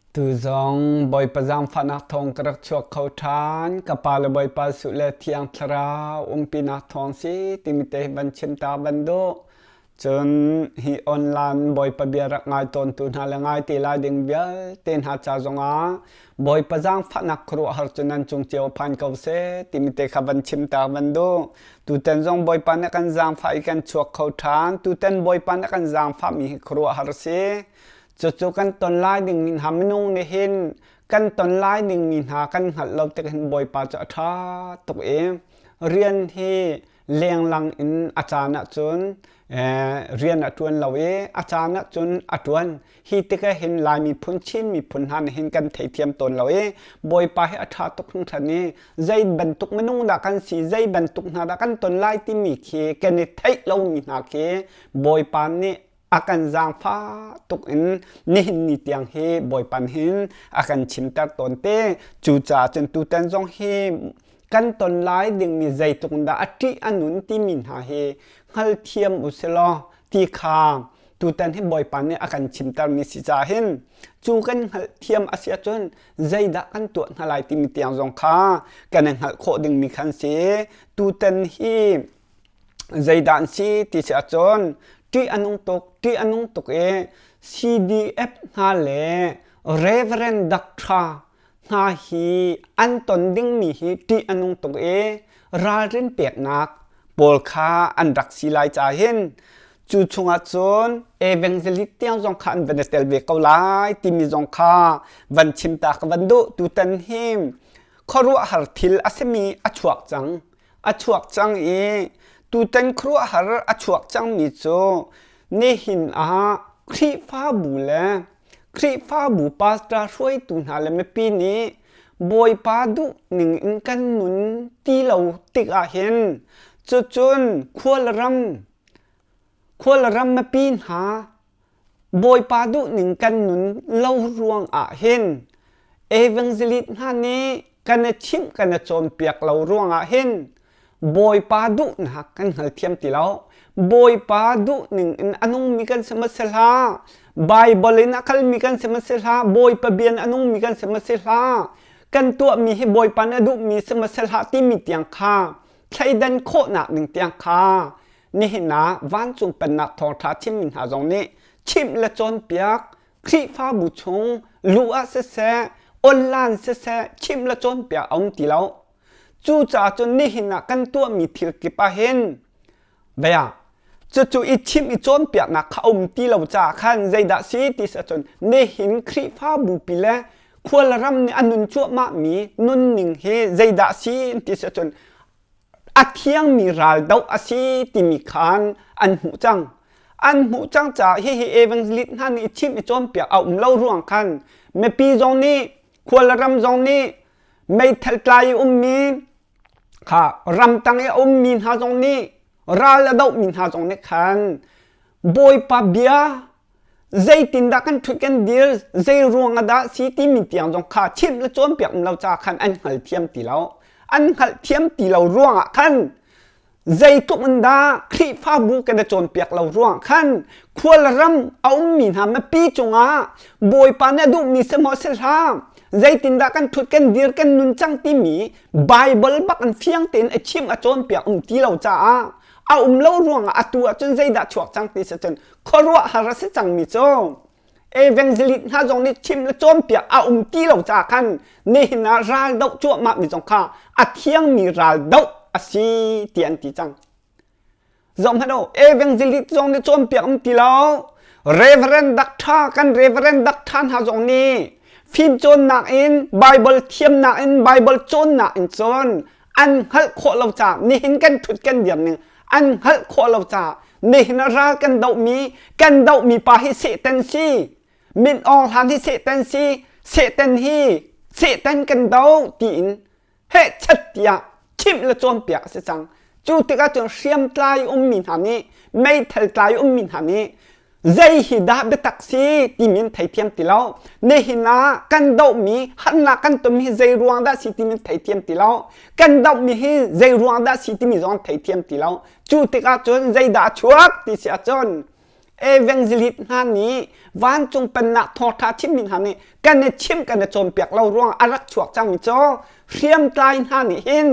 Tuzong Bawipa zaangfahnak thawng ka rak chuak kho ṭhan. Ka pa le Bawipa Suh le Thiang Thlarau umpinak thawng si timi te hi van chim ta van duh. Cun hi online Bawipa bia rak ngai tawntu hna le ngai te lai ding vialte hna ca zongah Bawipa zaangfahnak khuaruahhar cu nan cung cio phan ko seh timi te kha van chim ta van duh. Tutan zong Bawipa nih a kan zaangfah i kan chuak kho ṭhan. Tutan Bawipa nih a kan zaangfahmi hi khuaruahhar si. Cucu kan ton lai dingmi hna minung nih hin kan ton lai dingmi hna kan hngalh lo tik hin Bawipa cu a ṭha tuk i rian hi lenglang in a caan ahcun rian a ṭuan lo i a caan ahcun a ṭuan. Hi tikah hin Lai miphun Chin miphun hna nih hin kan theithiam tawn lo i Bawipa hi a ṭha tuk hringhran i zei bantuk minung dah kan si, zei bantuk hna dah kan ton lai timi khi kan i theih lomi hna khi Bawipa nih a kan zaangfah tuk in nihin ni tiang hi Bawipa hin a kan chimter tawn te. Cucaah cun tutan zong hi kan ton lai dingmi zeitluk dah a ṭih a nun timi hna hi hngalthiam u silaw ti kha tutan hi Bawipa nih a kan chimtermi si caah hin cu kan hngalhthiam a si ahcun zeidah kan tuah hna lai timi tiang zong kha kan i hngalh khawh dingmi khan si. Tutan hi Zeidah an si ti si ahcun ṭih a nung tuk, ṭih a nung tuk i CDF hna le Reverend Doctor hna hi an ton dingmi hi ṭih a nung tuk i ralrin peknak pawl kha an rak si lai ca hin cu chungah cun evangelist tiang zong kha an van i tel ve ko lai timi zong kha van chim ta ka van duh. Tutan hi khuaruahhar thil a simi a chuak cang. A chuak cang i tutan khuaruahhar a chuak cangmi cu nihin ah Khrihfabu le Khrihfabu pastor hruaitu hna le mipi nih Bawipa duh ning in kan nun ti lo tik ahhin cucun khualram khualram mipi hna Bawipa duhning kan nun lo ruang ah hin evangelist hna nih kan i chimh kan i cawnpiak lo ruangah hin Bawipa duhnak kan hngalthiam ti lo. Bawipa duhning in a nungmi kan si ma si hlah. Bible in a kalmi kan si ma si hlah. Bawipa bia in a nungmi kan si ma si hlah. Kan tuahmi hi Bawipa nih a duhmi si ma si hlah timi tiang kha thleidan khawhnak ding tiang kha Nihin ah vancung pennak thawngṭha chimmi hna zong nih chimh le cawnpiak, Khrihfabu chung luh ah siseh, online siseh chimh le cawnpiak a um ti lo. Cucaah cun nihin ah kan tuahmi thil kip ah hin bia cucu i chimh i cawnpiaknak kha a um ti lo caah khan zeidah si ti si ahcun nihin Khrihfabu pi le khualram nih a nun cuahmahmi nunning hi zeidah si ti si ahcun a thiangmi raldoh a si timi khan an hmuh cang. An hmuh cang caah hihi evangelist hna nih i chimh i cawnpiak a um lo ruang khan mipi zong nih khualram zong nih meithal tlai i ummi kha ramtang i a ummi hna zong nih ral a dohmi hna zong nih khan Bawipa bia zeitindah kan ṭhut kan dir zei ruang ah dah si timi tiang zong kha chimh le cawnpiak um lo ca khan an hngalthiam ti lo. An hngalhthiam ti lo ruangah khan zeitluk in dah Khrihfabu kan i cawnpiak lo ruang khan khualram a ummi hna mipi cungah Bawipa nih a duhmi si maw si hlah zeitindah kan ṭhut kan dir kan nun cang timi Bible bak in fiang tein a chim a cawnpiak um ti lo caah a um lo ruangah atu ahcun zeidah chuak cang ti si cun khuaruahhar a si cangmi cu evangelist hna zong nih chim le cawnpiak a um ti lo caah khan nihin ah ral doh cuahmah mi zong kha a thiangmi ral doh a si ti an ti cang. Zohhmanh u, evangelist zong nih cawnpiak um ti lo. Reverend Doctor kan Reverend Doctor hna zong nih fimcawnnak in Bible thiamnak in Bible cawnnak in cun an hngalh khawh lo caah nihin kan ṭhut kan dir ning an hngalh khawh lo caah nihin ah ral kan dohmi kan dohmi pa hi Satan si Min Aung Hlaing hi Satan si Satan hi Satan kan doh tiin hehchat tiah chimh le cawnpiak a si cang. Cu tikah cun hriamtlai ummi hna nih meithal tlai ummi hna nih zei hi dah biatak si timi an theithiam ti lo. Nihin ah kan dohmi harnak kan tonmi hi zei ruang dah si timi an theithiam ti lo. Kan dohmi hi zei ruang dah si timi zong an theithiam ti lo. Cu tikah cun zeidah a chuak ti si ahcun. Evangelist hna nih vancung pennak thawngṭha chimmi hna nih kan i chimh kan i cawnpiak lo ruang a rak chuak cangmi cu hriamtlai hna nih hin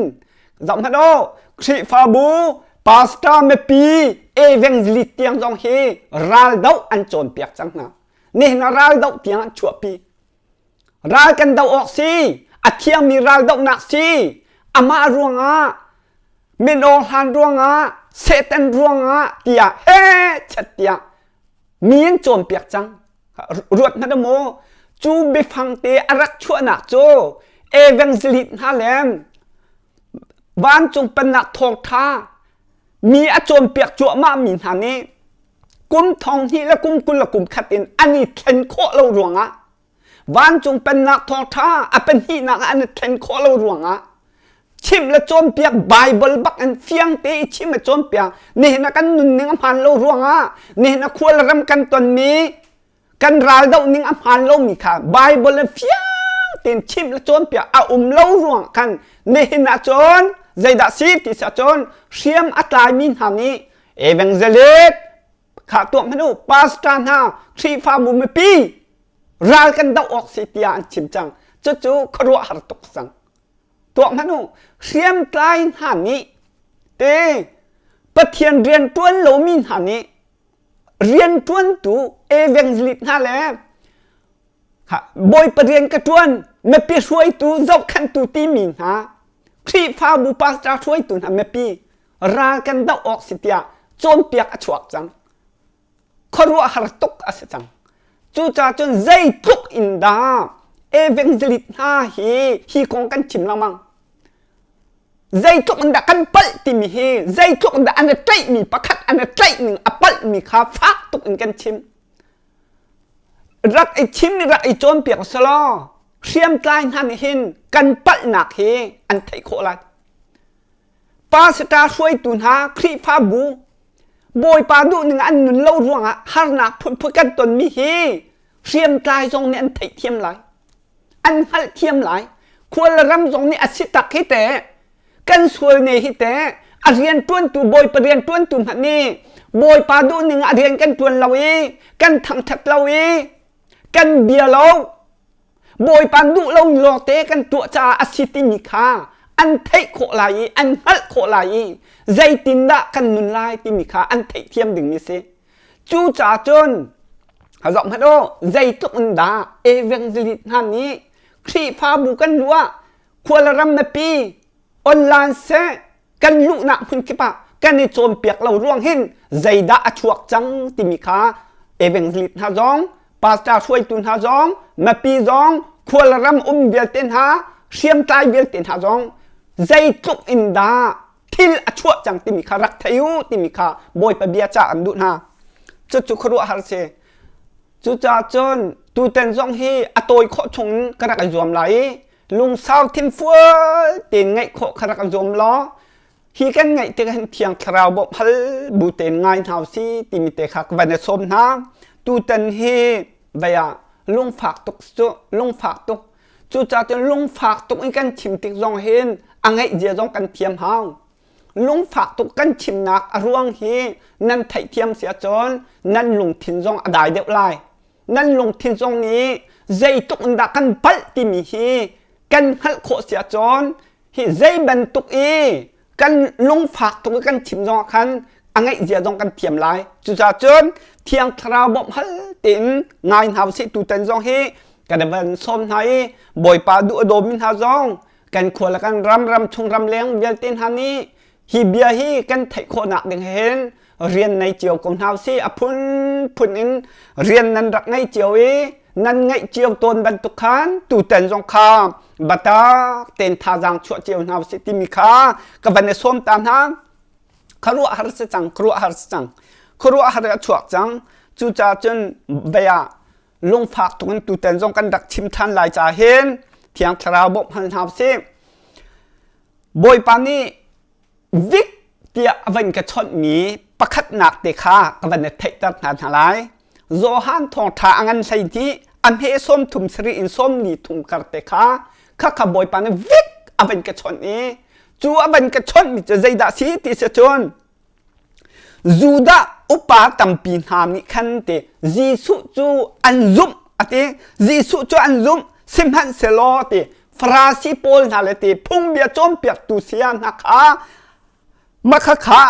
zoh hmanh u Khrihfabu pastor mipi evangelist tiang zong hi raldoh an cawnpiak cang hna. Nihin ah raldoh tiang an chuahpi. Ral kan doh awk si, a thiangmi raldohnak si. Amah ruangah min aw hlan ruangah Satan ruangah tiah he chet tiah mi an cawnpiak cang. Ruat hmanh maw cu biafang te a rak chuahnak cu evangelist hna le vancung pennak thawngṭha mi a cawnpiak cuahmah mi hna nih kum thong hnih le kum 20 le kum khat in an i thlen khawh lo ruangah vancung pennak thawngṭha a pahnihnak ah an i thlen khawh lo ruangah chimh le cawnpiak Bible bak in fiang te i chim le cawnpiak nihin ah kan nunning a hmaan lo ruangah nihin ah khual ram kan tonmi kan ral doh ning a hmaan lomi kha Bible in fiang tein chimh le cawnpiak a um lo ruang khan nihin ah cun zeidah si ti si ahcun hriam a tlaimi hna nih evangelist kha tuah hmanh u pastor hna Khrihfabu mipi ral kan doh awk si tiah an chim cang cucu khuaruahhar tuk cang tuah hmanh u hriamtlai hna nih te Pathian rian ṭuan lomi hna nih rianṭuantu evangelist hna le Bawipa rian ka ṭuan mipi hruaitu zohkhenhtu timi hna Khrihfabu pastor hruaitu hna mipi ral kan doh awk si tiah cawnpiak a chuak cang. Khuaruahhar tuk a si cang. Cucaah cun zeitluk in dah evangelist hna hi hi kong kan chim lengmang. Zeitluk in dah kan palh timi hi zeitluk in dah an i tlaihmi pakhat an i tlaih ning a palhmi kha fak tuk in kan chim. Rak i chim i rak i cawnpiak selaw hriamtlai hna nih hin kan palhnak hi an theih khawh lai. Pastor hruaitu hna Khrihfabu Bawipa duhning an nun lo ruangah harnak phunphun kan tonmi hi hriamtlai zong nih an theihthiam lai. An hngalhthiam lai. Khual le ram zong nih a si tak hi teh kan sual ne hi teh a rian ṭuantu Bawipa rian ṭuantu hmanh nih Bawipa duhning a rian kan ṭuan lo i kan thangṭhat lo i kan bia lo Bawipa duh lo lawngte kan tuah caah a si timi kha an theih khawh lai i an hngalh khawh lai i zeitindah kan nun lai timi kha an theihthiam dingmi si. Cucaah cun zoh hmanh u zeitluk in dah evangelist hna nih Khrihfabu kan luh ah khual ram mipi online seh kan luhnak hmun kip ah kan i cawnpiak lo ruang hin zeidah a chuak cang timi kha evangelist hna zong pastor hruaitu hna zong mipi zong khual ram um vialte hna hriamtlai vialte hna zong zeitluk in dah thil a chuah cang timi kha rak thei u timi kha Bawipa bia ca an duh hna cucu khuaruahhar si cucaah cun tutan zong hi a tawi khawh chung in ka rak i zuam lai i lungsau thinfual tein ngaih khawh kha rak i zuam law hi kan ngaih tik hin thiang thlarau bawmh hal bu tein ngai hna si timi te kha ka van i sawm hna tutan hi vei ah lungfak tuk cu lungfak tuk cucaah cun lungfak tuk in kan chim tik zong hin a ngaih zia zong kan thiam hau lungfak tuk kan chimnak a ruang hi nan theihthiam si ahcun nan lungthin zong a dai deuh lai nan lungthin zong nih zeitluk in dah kan palh timi hi kan hngalh khawh si ahcun hi zei bantuk i kan lungfak tuk i kan chim zong ah khan a ngaih zia zong kan thiam lai cucaah cun thiang thlarau bawmh hal tein ngai hna usih tutan zong hi kan van sawm hna i bawipa duh a dawmi hna zong kan khua le kan ram ram chung ram leng vialte hna nih hi bia hi kan theih khawhnak ding hin rian nei cio ko hna usih a phunphun in rian nan rak ngei cio i nan ngeih cio tawn bantuk khan tutan zong kha batak ten thazaang chuah cio hna usih timi kha ka van i sawm ta hna khuaruah har si cang khuaruah har si cang khuaruah har a chuak cang cucaah cun vei ah lungfak tuk in tutan zong kan rak chim than lai ca hin thiang thlarau bawmh hal hna usih bawipa nih Vik tiah a van ka chawnhmi pakhatnak te kha ka van i theihter hna hna lai. Johan thawngṭha a ngan 12 a hme 37 in 43 kar te kha khakha Bawipa nih vik a van ka chawnh i cu a van ka chawnhmi cu zeidah si ti si cun Judah. upa tampi hna nih khan ti Jesuh cu an zumh a ti. Jesuh cu an zumh sihmanhsehlaw ti Farasi pawl hna le ti phungbia cawnpiaktu saya hna kha makhakha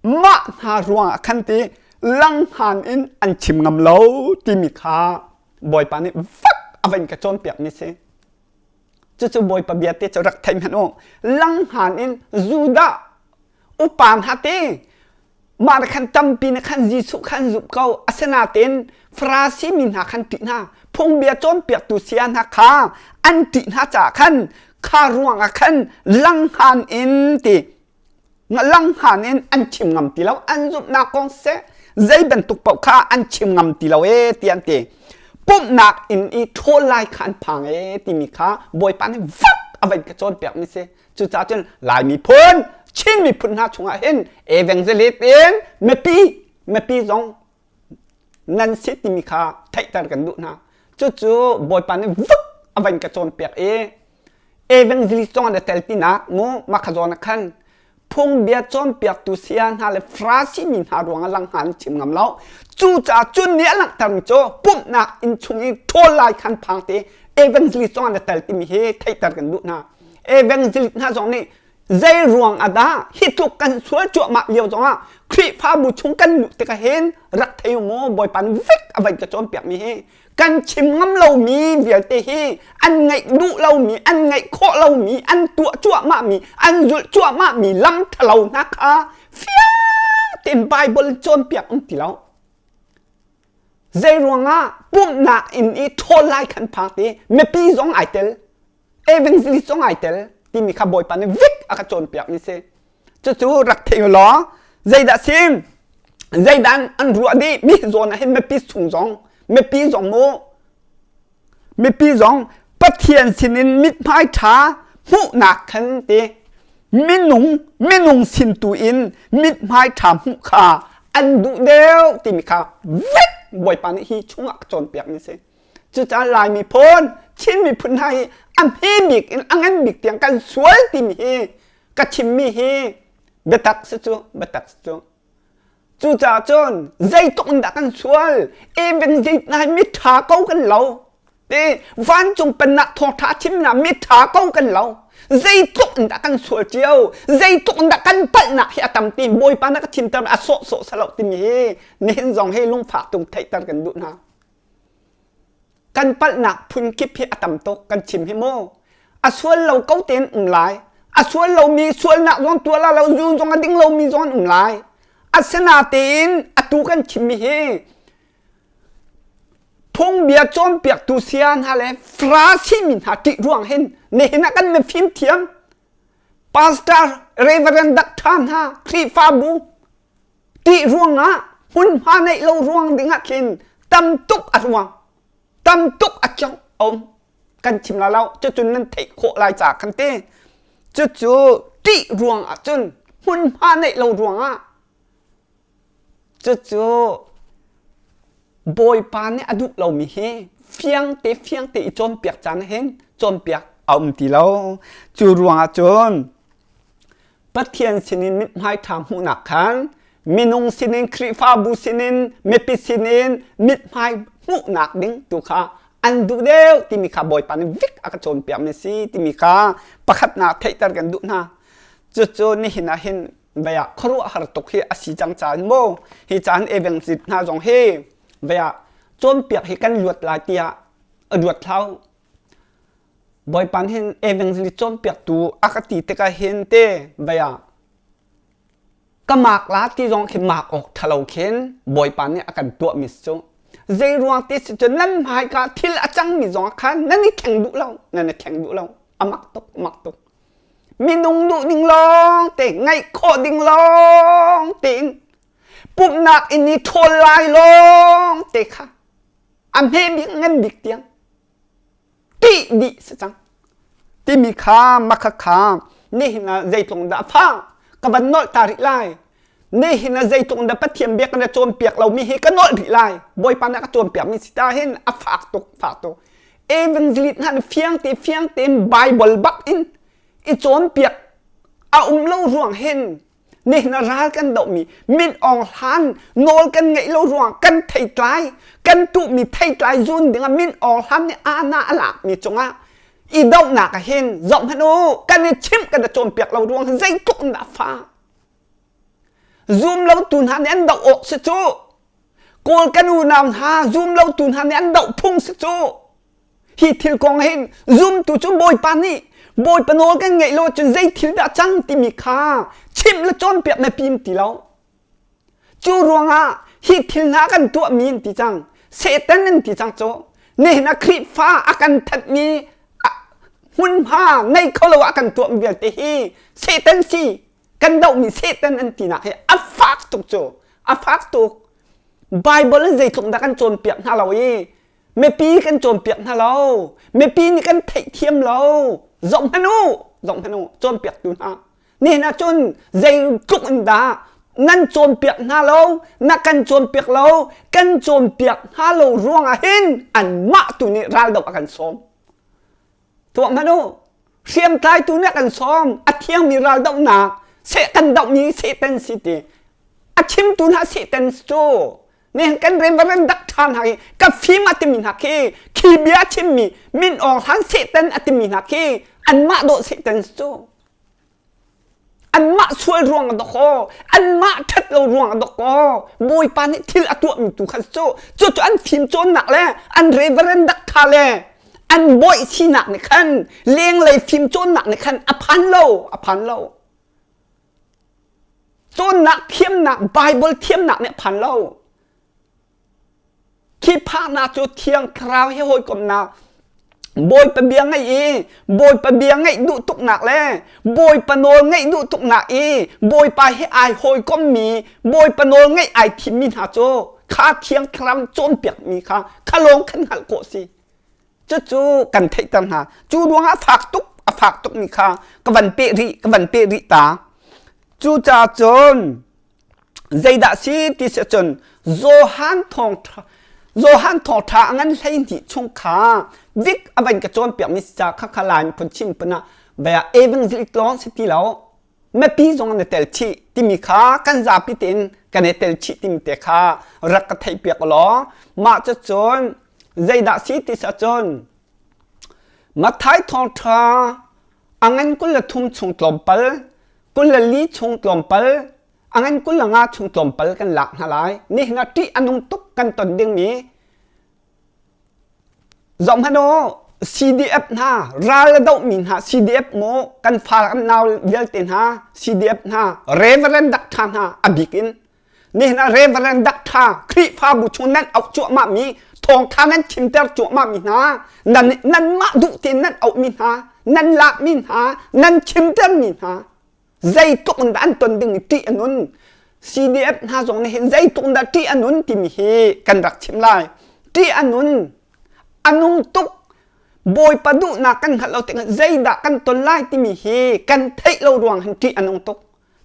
mah hna ruangah khan ti langhngan in an chim ngam lo timi kha Bawipa nih fak a van ka cawnpiakmi si. Cucu Bawipa bia te cu rak thei hmanh u. Langhngan in Judah upa hna te mah na khan tampi na khan Jesuh khan zumh ko. Asinain Farasi mi hna khan ṭih hna. Phungbia cawnpiaktu saya hna kha an ṭih hna caah khan kha ruangah khan langhngan in ti langhngan in an chim ngam ti lo an zumhnak kong seh zei bantuk paoh kha an chim ngam ti lo ee ti an ti pumhnak inn i ṭhawl lai kha an phang ee timi kha bawipa nih vak a van ka cawnpiak mi si cucaah cun Lai miphun Chin miphun hna chungah hin evangelist in mipi mipi zong nan si timi kha theihter kan duh hna cucu bawipa nih vuk a van ka cawnpiak i evangelist zong an i tel tinak mu makha zawn ah khan phungbia cawnpiaktu saya hna le Farasi mi hna ruangah langhngan an chim ngam lo cucaah cun nih a langhtermi cu pumhnak inn chung i ṭhawl lai khan phang te evangelist zong an i tel timi hi theihter kan duh hna evangelist hna zong nih zei ruang ah dah hi tluk kan sual cuahmah lio zongah Khrihfabu chung kan luh tikah hin rak thei u maw Bawipa nih vek a van ka cawnpiak mi hi kan chim ngam lomi vialte hi an ngaih duh lomi an ngaih khawh lomi an tuah cuahmah mi an zulh cuahmah mi lam ṭhalo hna kha fiang tein Bible cawnpiak um ti lo zei ruangah pumhnak inn i ṭhawl lai khan phak ti mipi zong ai tel evangelist zong ai tel timi kha Bawipa nih vik a ka cawnpiak mi si cucu rak thei law zeidah sim zeidah an ruah dih mi zawn ah hin mipi chung zong mipi zong mu mipi zong Pathian sinin mithmai ṭha hmuhnak khan ti minung minung sin tu in mithmai ṭha hmuh kha an duh deuh timi kha vek Bawipa nih hi chungah ka cawnpiak mi si Cucaah Lai miphun, Chin miphun hna hi a hme bik in a ngan bik tiang kan sual timi hi ka chimmi hi biatak si cu, biatak si cu. Cucaah cun zeitluk in dah kan sual, even zei hna hi miṭha ko kan lo. Ti vancung pennak thawngṭha chimnak miṭha ko kan lo. Zeitluk in dah kan sual cio, zeitluk in dah kan palhnak hi a tam ti Bawipa na ka chimter a sawhsawh salo timi hi nihin zong hi lungfak tung theihter kan duh hna. Kan palhnak phunkip hi a tam tuk kan chim hi mu. A sual lo ko tein um lai. A sual lomi sualnak zong tuah la lo, zu zong a ding lomi zong an um lai. Asinatein atu kan chimmi hi phungbia cawnpiaktu saya hna le Farasi mi hna ṭih ruang hin nihin ah kan mifim thiam pastor reverend doctor hna Khrihfabu Ṭih ruangah hmunhma neih lo ruang dingah khin tam tuk a ruang tam tuk a cong a um kan chim la lo cucun nan theih khawh lai ca kan ti cucu ṭih ruang ah cun hmunhma neih lo ruangah cucu Bawipa nih a duh lomi hi fiangte fiangte i cawnpiak caan hin cawnpiak a um ti lo cu ruangah cun Pathian sinin mithmai ṭha hmuhnak khan minung sinin Khrihfabu sinin mipi sinin mithmai hmuhnak ding tu kha an duh deuh timi kha Bawipa nih vik a ka cawnpiakmi si timi kha pakhatnak theihter kan duh hna. Cucu nihin ah hin vei ah khuaruahhar tuk hi a si cang caan mu hi caan evangelist hna zong hi vei ah cawnpiak hi kan luat lai tiah a luat hlau Bawipa nih hin evangelist cawnpiaktu a ka ti tikah hin te vei ah ka mak la ti zong khi mak awk ṭhalo khin Bawipa nih a kan tuahmi si cu zei ruang ti si cun nan hmaika thil a cangmi zong ah khan nan i thleng duh lo nan i thleng duh lo a mak tuk a mak tuk minung duh ding lawng te ngaih khawh ding lawng tein pumhnak in i ṭhawl lai lawng te kha a hme bik ngan bik tiang ṭih dih si cang timi kha makha kha nihin ah zeitluk dah fa ka van nolh ta rih lai nihin ah zeitluk dah Pathian bia kan cawnpiak lomi hi ka nolh rih lai Bawipa nih a ka cawnpiak mi si ta hin a fak tuk fak tuk evangelist hna nih fiang te fiang tein Bible bak in i cawnpiak a um lo ruang hin. Nihin ah ral kan dohmi Min Aung Hlan nawl kan ngeih lo ruangah kan theitlai kan tuhmi theitlai zun dingah Min Aung Hlan nih aana a lakmi cungah i dohnak ah hin zoh hmanh u kan i chimh kan i cawnpiak lo ruang zeitluk in dah fa zum lo tu hna nih an doh awk si cu Kawl kan unau hna zum lo tu hna nih an doh phung si cu Hi thil kong hin zumtu cu Bawipa nih Bawipa nawl kan ngeih lo cun zei thil dah cang timi kha chimh le cawnpiak na pim ti lo. Cu ruangah hi thil hna kan tuahmi an ti cang. Satan an ti cang cu. Nihin ah Khrihfa a kan thanhmi hmunhma ngei kho lo a kan tuahmi vialte hi Satan si kan dohmi Satan an tinak hi a fak tuk cu. A fak tuk. Bible in zeitluk dah kan cawnpiak hna lo i Mipi kan cawnpiak hna lo. Mipi nih kan theihthiam lo. Zoh hmanh u, zoh hmanh u, cawnpiaktu hna. Nihin ah cun zeitluk in dah nan cawnpiak hna lo, na kan cawnpiak lo, kan cawnpiak hna lo ruangah hin anmah tu nih raldoh a kan sawm. Tuah hmanh u, hriamtlaitu nih a kan sawm, a thiangmi raldohnak, seh kan dohmi Satan si ti. A chimtu hna Satan cu Nihin kan reverend dak ṭha hna hi ka fim a timi hna khi khi bia chimmi min awng hlan Satan a timi hna khi anmah dawh Satan cu anmah sual ruang a dok anmah ṭhat lo ruang a dok Bawipa nih thil a tuahmi tu kha cu cu cu an fim cawnnak le an reverend dak ṭha le an bawi sinak nih khan lenglei fim cawnnak nih khan a phan lo a phan lo Cawnnak thiamnak Bible thiamnak nih a phan lo. Khi phaknak cu Thiang Thlarau he hawikomhnak Bawipa bia ngaih i Bawipa bia ngaih duh tuknak le Bawipa nawl ngaih duh tuknak i Bawipa he ai hawikommi Bawipa nawl ngaih ai thimmi hna cu kha Thiang Thlarau cawnpiakmi kha kha lawng khan hngalh khawh si. Cucu kan theihter hna. Cu ruangah a fak tuk, a fak tukmi kha ka van peh rih, ka van peh rih ta. Cucaah cun zeidah si ti si cun Johan thawngṭha Johan thawngṭha a ngan 12 chung kha dik a van ka cawnpiakmi si ca kha kha lai phun chim phun ah bia evangelist lawng si ti lo mipi zong an i tel chih timi kha kan zapi tein kan i tel chih timi te kha rak ka theihpiak law mah cucun Zeidah si ti cun Matthai thawngṭha a ngan 23 chung tlawmpal, 24 chung tlawmpal, a ngan 25 chung tlawmpal kan lak hna lai. Nihin ah ṭih a nung tuk kan ton dingmi zohhmanh u CDF hna ral a dohmi hna CDF maw kan fa kan nau vialte hna CDF hna Reverend Doctor hna a bik in Nihin ah Reverend Doctor Khrihfabu chung nan auh cuahmahmi thawngtha nan chimter cuahmahmi hna nan nanmah duh tein nan auhmi hna nan lakmi hna nan chimtermi hna zeitluk in dah an ton ding ṭih a nun CDF hna zong nih hin zeitluk in dah ṭih a nun timi hi kan rak chim lai ṭih a nun a nung tuk Bawipa duhnak kan hngalh lo tikah zeidah kan ton lai timi hi kan theih lo ruang hin ṭih a nung tuk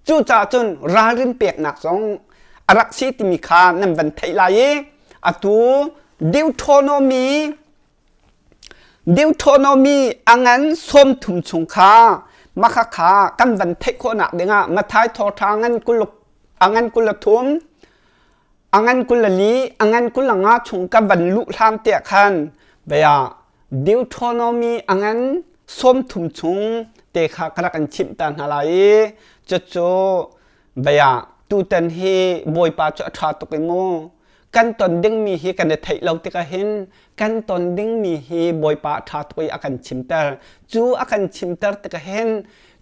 Cucaah cun ralrin peknak zong a rak si timi kha nan van theih lai i atu Deuteronomy Deuteronomy a ngan 30 chung kha makha kha kan van theih khawhnak dingah Matthai thawngṭha ngan kul a ngan 23 a ngan 24 a ngan 25 chung ka van luh hlan tiah khan bia Deuteronomy a ngan 30 chung te kha ka rak in chimh ta hna lai i cucu bia tutan hi Bawipa cu a ṭha tuk i mu kan ton dingmi hi kan i theih lo tikah hin kan ton dingmi hi Bawipa a ṭha tuk i a kan chimter cu a kan chimter tikah hin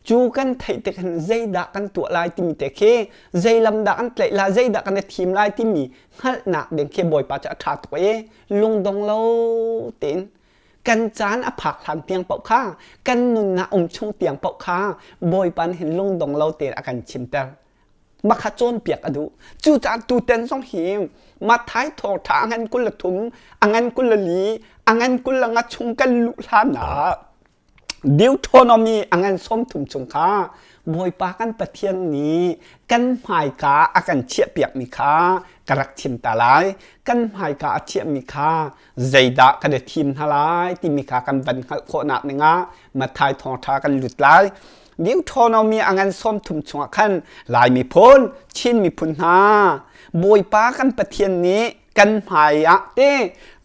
cu kan theih tik hin zeidah kan tuah lai timi te khi zei lam dah kan tlaih lai zeidah kan i thim lai timi hngalhnak ding khi Bawipa cu a ṭha tuk i lungdong lo tein kan caan a phak hlan tiang paoh kha kan nunnak um chung tiang paoh kha Bawipa nih hin lungdong lo tein a kan chimter makha cawnpiak a duh cucaah tuten zong hi Matthai thawngṭha a ngan 23 a ngan 24 a ngan 25 chung kan luh hlan ah. Deuteronomy a ngan 30 chung kha Bawipa kan Pathian nih kan hmaika a kan chiahpiakmi kha ka rak chim ta lai. Kan hmaika a chiahmi kha zeidah kan i thim hna lai timi kha kan van hngalh khawhnak dingah Matthai thawngṭha kan lut lai. Deuteronomy a ngan 30 chungah khan Lai miphun, Chin miphun hna Bawipa kan Pathian nih kan hmai ah te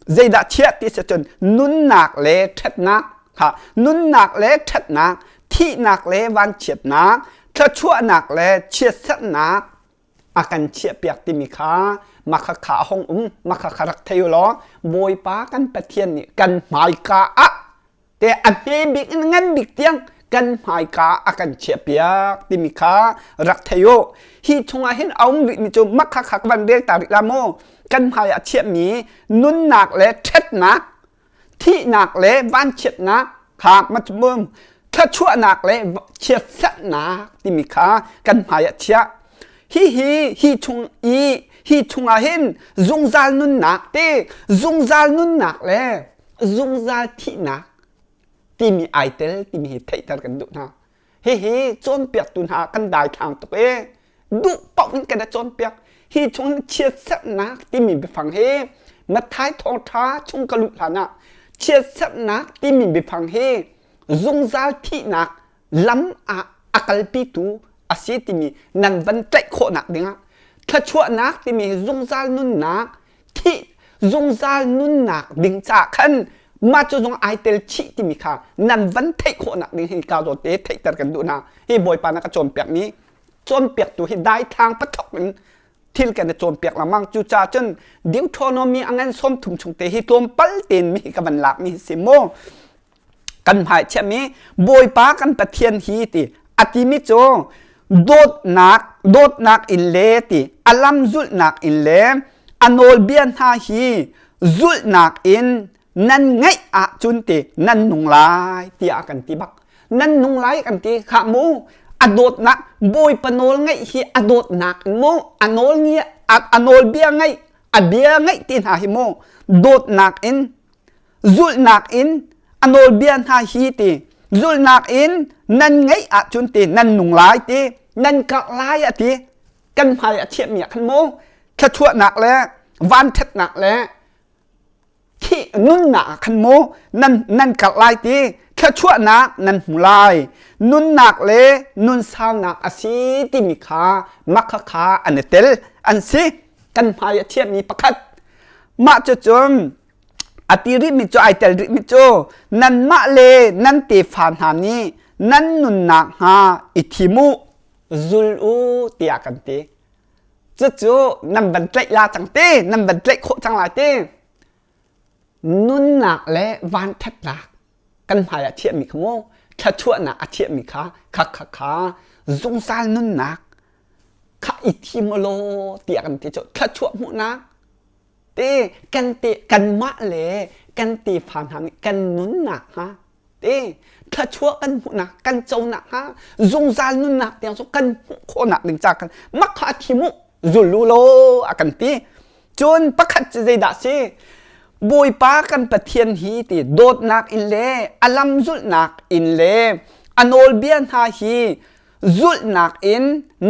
zeidah chiah ti si cun nunnak le ṭhatnak kha nunnak le ṭhatnak thihnak le vanchiatnak thluachuahnak le chiatserhnak a kan chiahpiak timi kha makha kha a hung um makha kha rak thei u law Bawipa kan Pathian nih kan hmaika ah te a hme bik in ngan bik tiang kan hmaika a kan chiahpiak timi kha rak thei u. Hi chungah hin a um rihmi cu makha kha ka van rel ta rih la mu. Kan hmai ah chiahmi nunnak le ṭhatnak, thihnak le vanchiatnak kha macmum thluachuahnak le chiatserhnak timi kha kan hmai ah chiah. Hihi hi chung i hi chungah hin zungzal nunnak te zungzal nunnak le zungzal thihnak timi ai tel timi hi theihter kan duh hna. Hihi cawnpiaktu hna kan daithlang tuk i duh paoh in kan i cawnpiak. Hi chung chiatserhnak timi biafang hi Matthai thawngṭha chung ka luh hlan ah chiatserhnak timi biafang hi zungzal thihnak lam ah a kalpitu a si timi nan van tlaih khawhnak dingah thluachuahnak timi zungzal nunnak thih zungzal nunnak ding caah khan mah cu zong ai tel chih timi kha nan van theih khawhnak ding hi ka zawt te theihter kan duh hna. Hi Bawipa na ka cawnpiakmi cawnpiaktu hi daithlang pathok in thil kan i cawnpiak lengmang. Cucaah cun Deuteronomy a ngan 30 chung te hi tlawmpal tein mi ka van lakmi hi si mu. Kan hmai chiahmi Bawipa kan Pathian hi ti a timi cu dawtnak dawtnak in le ti a lam zulhnak in le a nawlbia hna hi zulhnak in nan ngaih ahcun ti nan nung lai tiah a kan ti bak. Nan nung lai kan ti khah mu. A dawtnak Bawipa nawl ngaih hi a dawtnak in mu a nawl a nawlbia ngaih a bia ngaih ti hna hi mu dawtnak in zulhnak in a nawlbia hna hi ti zulhnak in nan ngeih ahcun ti nan nung lai ti nan karh lai a ti. Kan hmai a chiahmi ah khan mu thluachuahnak le vanṭhatnak le thih nunnak ah khan mu nan nan karh lai ti thluachuahnak nan hmu lai nunnak le nunsaunak a si timi kha makha kha an i tel an si. Kan hmai a chiahmi pakhat mah cu cun A ti rihmi cu ai tel rihmi cu nanmah le nan tefa hna nih nan nunnak hnga i thim u, zul u tiah kan ti. Cucu nan van tlaih la cang ti, nan van tlaih khawh cang lai ti. Nunnak le vanṭhatnak kan hmai ah chiahmi kha mu, thluachuahnak a chiahmi kha kha kha kha zungzal nunnak kha i thim u law tiah kan ti cu thluachuah hmuhnak Te kan te kanmah le kan tefa hna nih kan nunnak hnga te thluachuah kan hmuhnak kan conak hnga zungzal nunnak tiang cu kan hmuh khawhnak ding ca kan mak kha a thim u zul u law a kan ti. Cun pakhat cu zeidah si? Bawipa kan Pathian hi ti dawtnak in le a lam zulhnak in le a nawlbia hna hi zulhnak in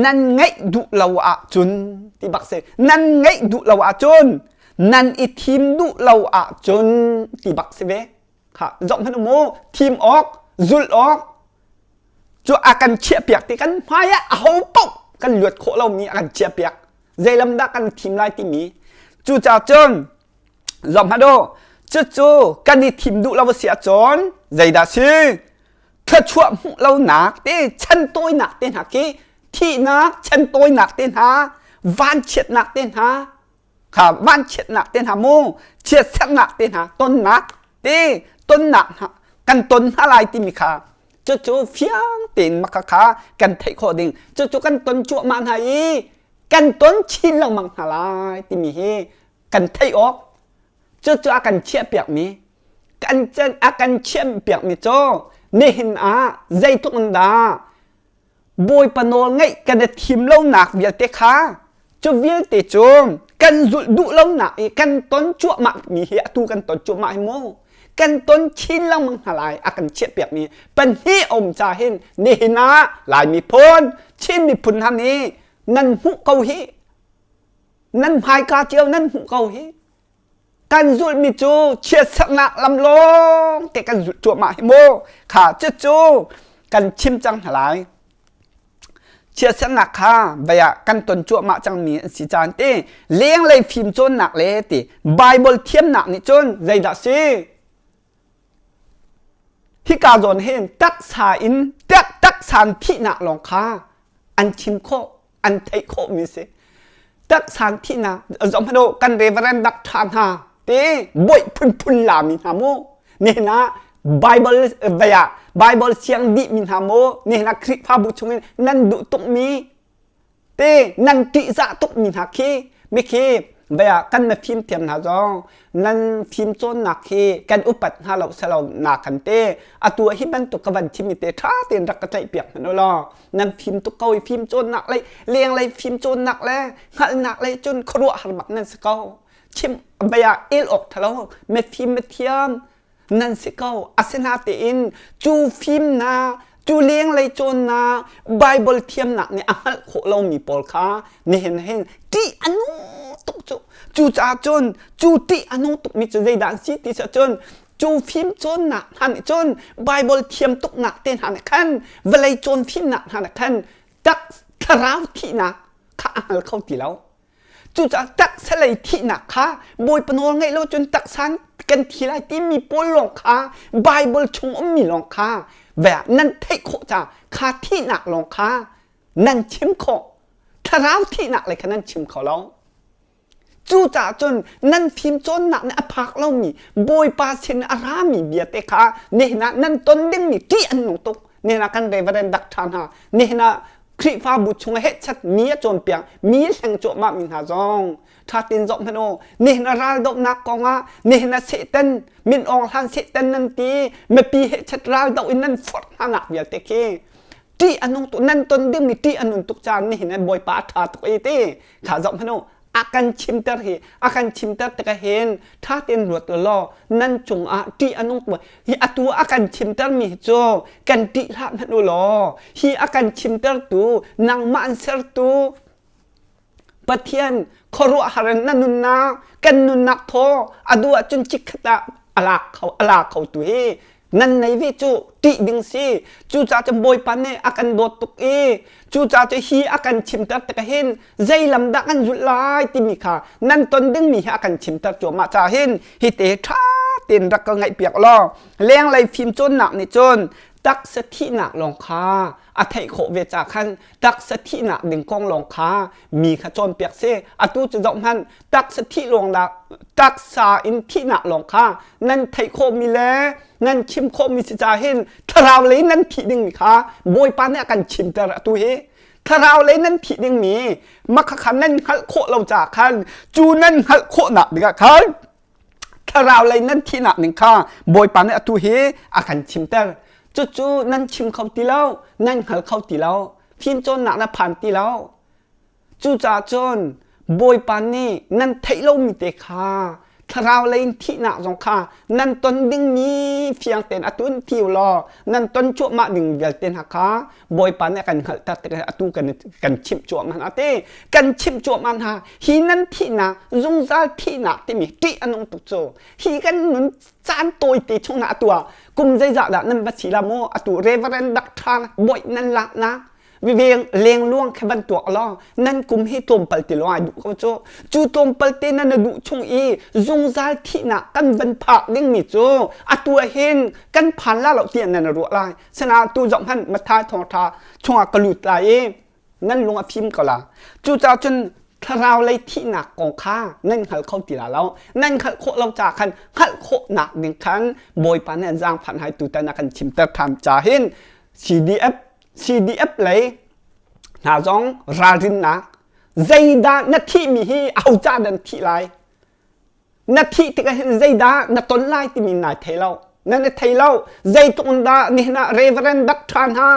nan ngaih duh lo ahcun ti bak si nan ngaih duh lo ahcun nan i thim duh lo ahcun ti bak si ve. Kha zoh hmanh mu thim awk zulh awk cu a kan chiahpiak ti kan hmai ah aho paoh kan luat khawh lomi a kan chiahpiak. Zeilam dah kan thim lai timi cucaah cun zoh hmanh u cucu kan i thim duh lo a si ahcun zeidah si? Thluachuah hmuh lonak te chan tawinak te hna khi thihnak chan tawinak te hna vanchiatnak te hna kha vanchiatnak te hna mu chiatserhnak te hna tonnak te tonnak hna kan ton hna lai timi kha cucu fiang tein maka kha kan theih khawh ding. Cucu kan ton cuahmah hna i kan ton chin lengmang hna lai timi hi kan theih awk. Cucu a kan chiahpiakmi kan a kan chiahpiakmi cu nihin ah zeitluk in dah Bawipa nawl ngaih kan i thim lonak vialte kha cu vialte cu kan zulh duh lonak i kan ton cuahmah mi hi atu kan ton cuahmah hi mu. Kan ton chin lengmang hna lai a kan chiahpiakmi pahnih um ca hin nihin ah Lai miphun Chin miphun hna nih nan hmuh ko hi nan hmaika cio nan hmuh ko hi kan zulhmi cu chiatserhnak lam lawng te kan zulh cuahmah hi mu kha cucu kan chim cang hna lai chiatserhnak kha vei ah kan ton cuahmah cangmi an si caan ti lenglei fimcawnnak le ti Bible thiamnak nih cun zeidah si hika zawn hin taksa in taksan thihnak lawng kha an chim khawh an theih khawhmi si. Taksan thihnak zoh hmanh u kan reverend dak ṭha hna te boih phunphun lami hna mu nihin ah Bible vei ah Bible siang dihmi hna mu nihin ah Khrihfabu chungin nan duh tukmi te nan ṭihzah tukmi hna khi mikhi vei ah kan na fimthiam hna zong nan fimcawnnak hi kan upat hna lo selo na kan te atu hi bantuk ka van chimmi te ṭha tein rak ka tlaihpiak hmanh u law nan fim tuk ko i fim cawnnak lei lenglei fim cawnnak le hngalhnak lei cun khuaruahhar bak nan si ko chim bia el awk thalo mifim mithiam nan si ko asinatein cu fimnak cu lenglei cawnnak Bible thiamnak nih a hngalh khawh lomi pawl kha nihin hin ṭih a nung tuk cu cucaah cun cu ṭih a nung tukmi cu zeidah an si ti si ahcun Cu fimcawnnak hna nih cun Bible thiam tuknak te hna nih khan vawlei cawn fimnak hna nih khan tak thlarau thihnak kha a hngal kho ti lo. Cucaah taksa lei thihnak kha Bawipa nawl ngeih lo cun taksa kan thi lai timi pawl lawng kha Bible chung ummi lawng kha nan theih khawh ca kha thihnak lawng kha nan chim khawh. Thlarau thihnak lei kha nan chim kho lo. Cucaah cun nan fimcawnnak nih a phak lomi Bawipa sin a rami bia te kha nihin ah nan ton dingmi ṭih an nung tuk. Nihin ah kan Reverend Doctor hna, nihin ah Khrihfabu chung ah hehchat mi a cawnpiak, mi a hleng cuahmah mi hna zong ṭha tein zoh hmanh u. Nihin ah raldohnak kong ah nihin ah Satan min awng hlan Satan nan ti mipi hehchat raldoh in nan forh hna nak vialte khi ṭih a nung tuk nan ton dingmi ṭih a nun tuk caah nihin ah Bawipa a ṭha tuk i ti Kha zoh hmanh u, a kan chimter hi a kan chimter tikah hin ṭha tein ruat law nan cungah ṭih a nung hi atu a kan chimter mi hi cu kan ṭih hlah hmanh u law hi a kan chimtertu nangmah an sertu Pathian khuaruahhar in na nunnak kan nunnak thaw a duh ahcun chikkhat ah a lak kho a la kho tu hi nan nei ve cu ṭih ding si cucaah cun Bawipa nih a kan dawt tuk i cucaah cu hi a kan chimter tikah hin zei lam dah kan zulh lai timi kha nan ton dingmi hi a kan chimter cuahmah caah hin hi te ṭha tein rak ka ngaihpiak law lenglei fimcawnnak nih cun taksa thihnak lawng kha a theih khawh ve ca khan taksa thihnak ding kong lawng kha mi kha cawnpiak si atu cu zoh hmanh taksa thih lawng dah taksa in thihnak lawng kha nan theih khawhmi le nan chim khawhmi si ca hin thlarau lei nan thih dingmi kha Bawipa nih a kan chimter atu hi thlarau lei nan thih dingmi makha kha nan hngalh khawh lo caah khan cu nan hngalh khawhnak dingah khan thlarau lei nan thihnak ning kha Bawipa nih atu hi a kan chimter cucu nan chim kho ti lo nan hngal kho ti lo fimcawnnak na phan ti lo Cucaah cun Bawipa nih nan theih lomi te kha thlarau lei in thihnak zong kha nan ton dingmi fiang tein atu in thi u law nan ton cuahmah ding vialte hna kha Bawipa nih a kan hngalhter tikah atu kan kan chimh cuahmah hna ti kan chimh cuahmah hna hi nan thihnak zungzal thihnak timi ṭih a nung tuk cu hi kan nun caan tawite chung atu ah kum zeizah dah nan va si la mu atu Reverend Doctor bawi nan laknak viveng lengluang kha van tuak law nan kum hi tlawmpal ti lawng ai duh ko cu cu tlawmpal te nan na duh chung i zungzal thihnak kan van phak dingmi cu atu ah hin kan phan la lo tiah nan ruah lai sana tu zoh hmanh Matthai thawngtha chungah ka lut lai i nan lung a fim ko la cucaah cun thlarau lei thihnak kong kha nan hngal kho ti la lo nan hngalh khawh lo ca khan hngalh khawhnak ding khan Bawipa nih an zaangfah hai tutan a kan chimter ṭhan ca hin CDF CDF lei hna zong ralrinnak zeidah na thihmi hi aho ca dan thih lai na thih tikah hin zeidah na ton lai timi nai thei lo na na thei lo zeitluk in dah nihin ah reverend doctor hna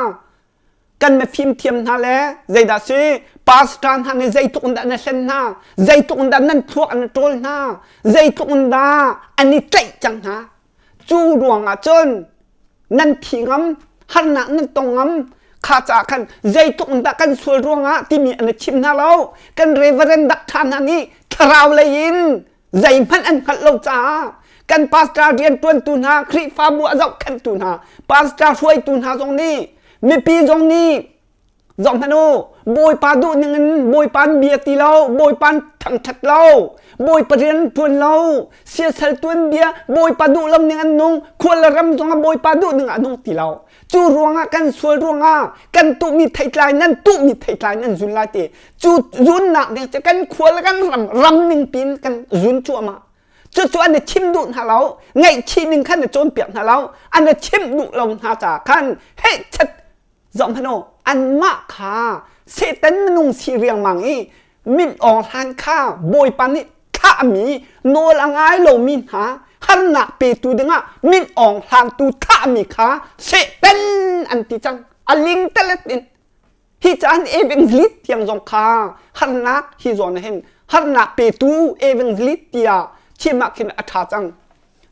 kan na fimthiam hna le zeidah si pastor hna nih zeitluk in dah na hlen hna zeitluk in dah nan thluak an ṭawl hna zeitluk in dah an i tlaih cang hna. Cu ruangah cun nan thi ngam, harnak nan tong ngam. Kha caah khan zeitluk in dah kan sual ruangah timi an i chim hna lo. Kan reverend dak ṭha hna nih thlarau lei in zeihmanh an hngalh lo caah kan pastor rianṭuantu hna, Khrihfabu a zohkhenhtu hna, pastor hruaitu hna zong nih mipi zong nih Zohhmanh u, Bawipa duh ning in Bawipa an bia ti lo, Bawipa an thangṭhat lo, Bawipa rian an ṭuan lo, siasal tuanbia Bawipa duh lo ning an nung, khua le ram zongah Bawipa duh ning ah a nung ti lo. Cu ruangah kan sual ruangah kan tuhmi theitlai nan tuhmi theitlai nan zun lai ti. Cu zunnak ding cu kan khua le kan ram ram ning piin kan zun cuahmah. Cucu an i chim duh hna lo, ngaihchih ning khan i cawnpiak hna lo, an i chimh duh lo hna caah khan hehchet Zohhmanh u, anmah kha Satan minung si riangmang i min awng hlan kha Bawipa nih thlahmi nawl a ngai lomi hna harnak petu dingah min awng hlangtu thlahmi kha Satan an ti cang. A ling telet in hi caan evangelist tiang zong kha harnak hi zawn ah hin harnak petu evangelist tiah chim ah khin a ṭha cang.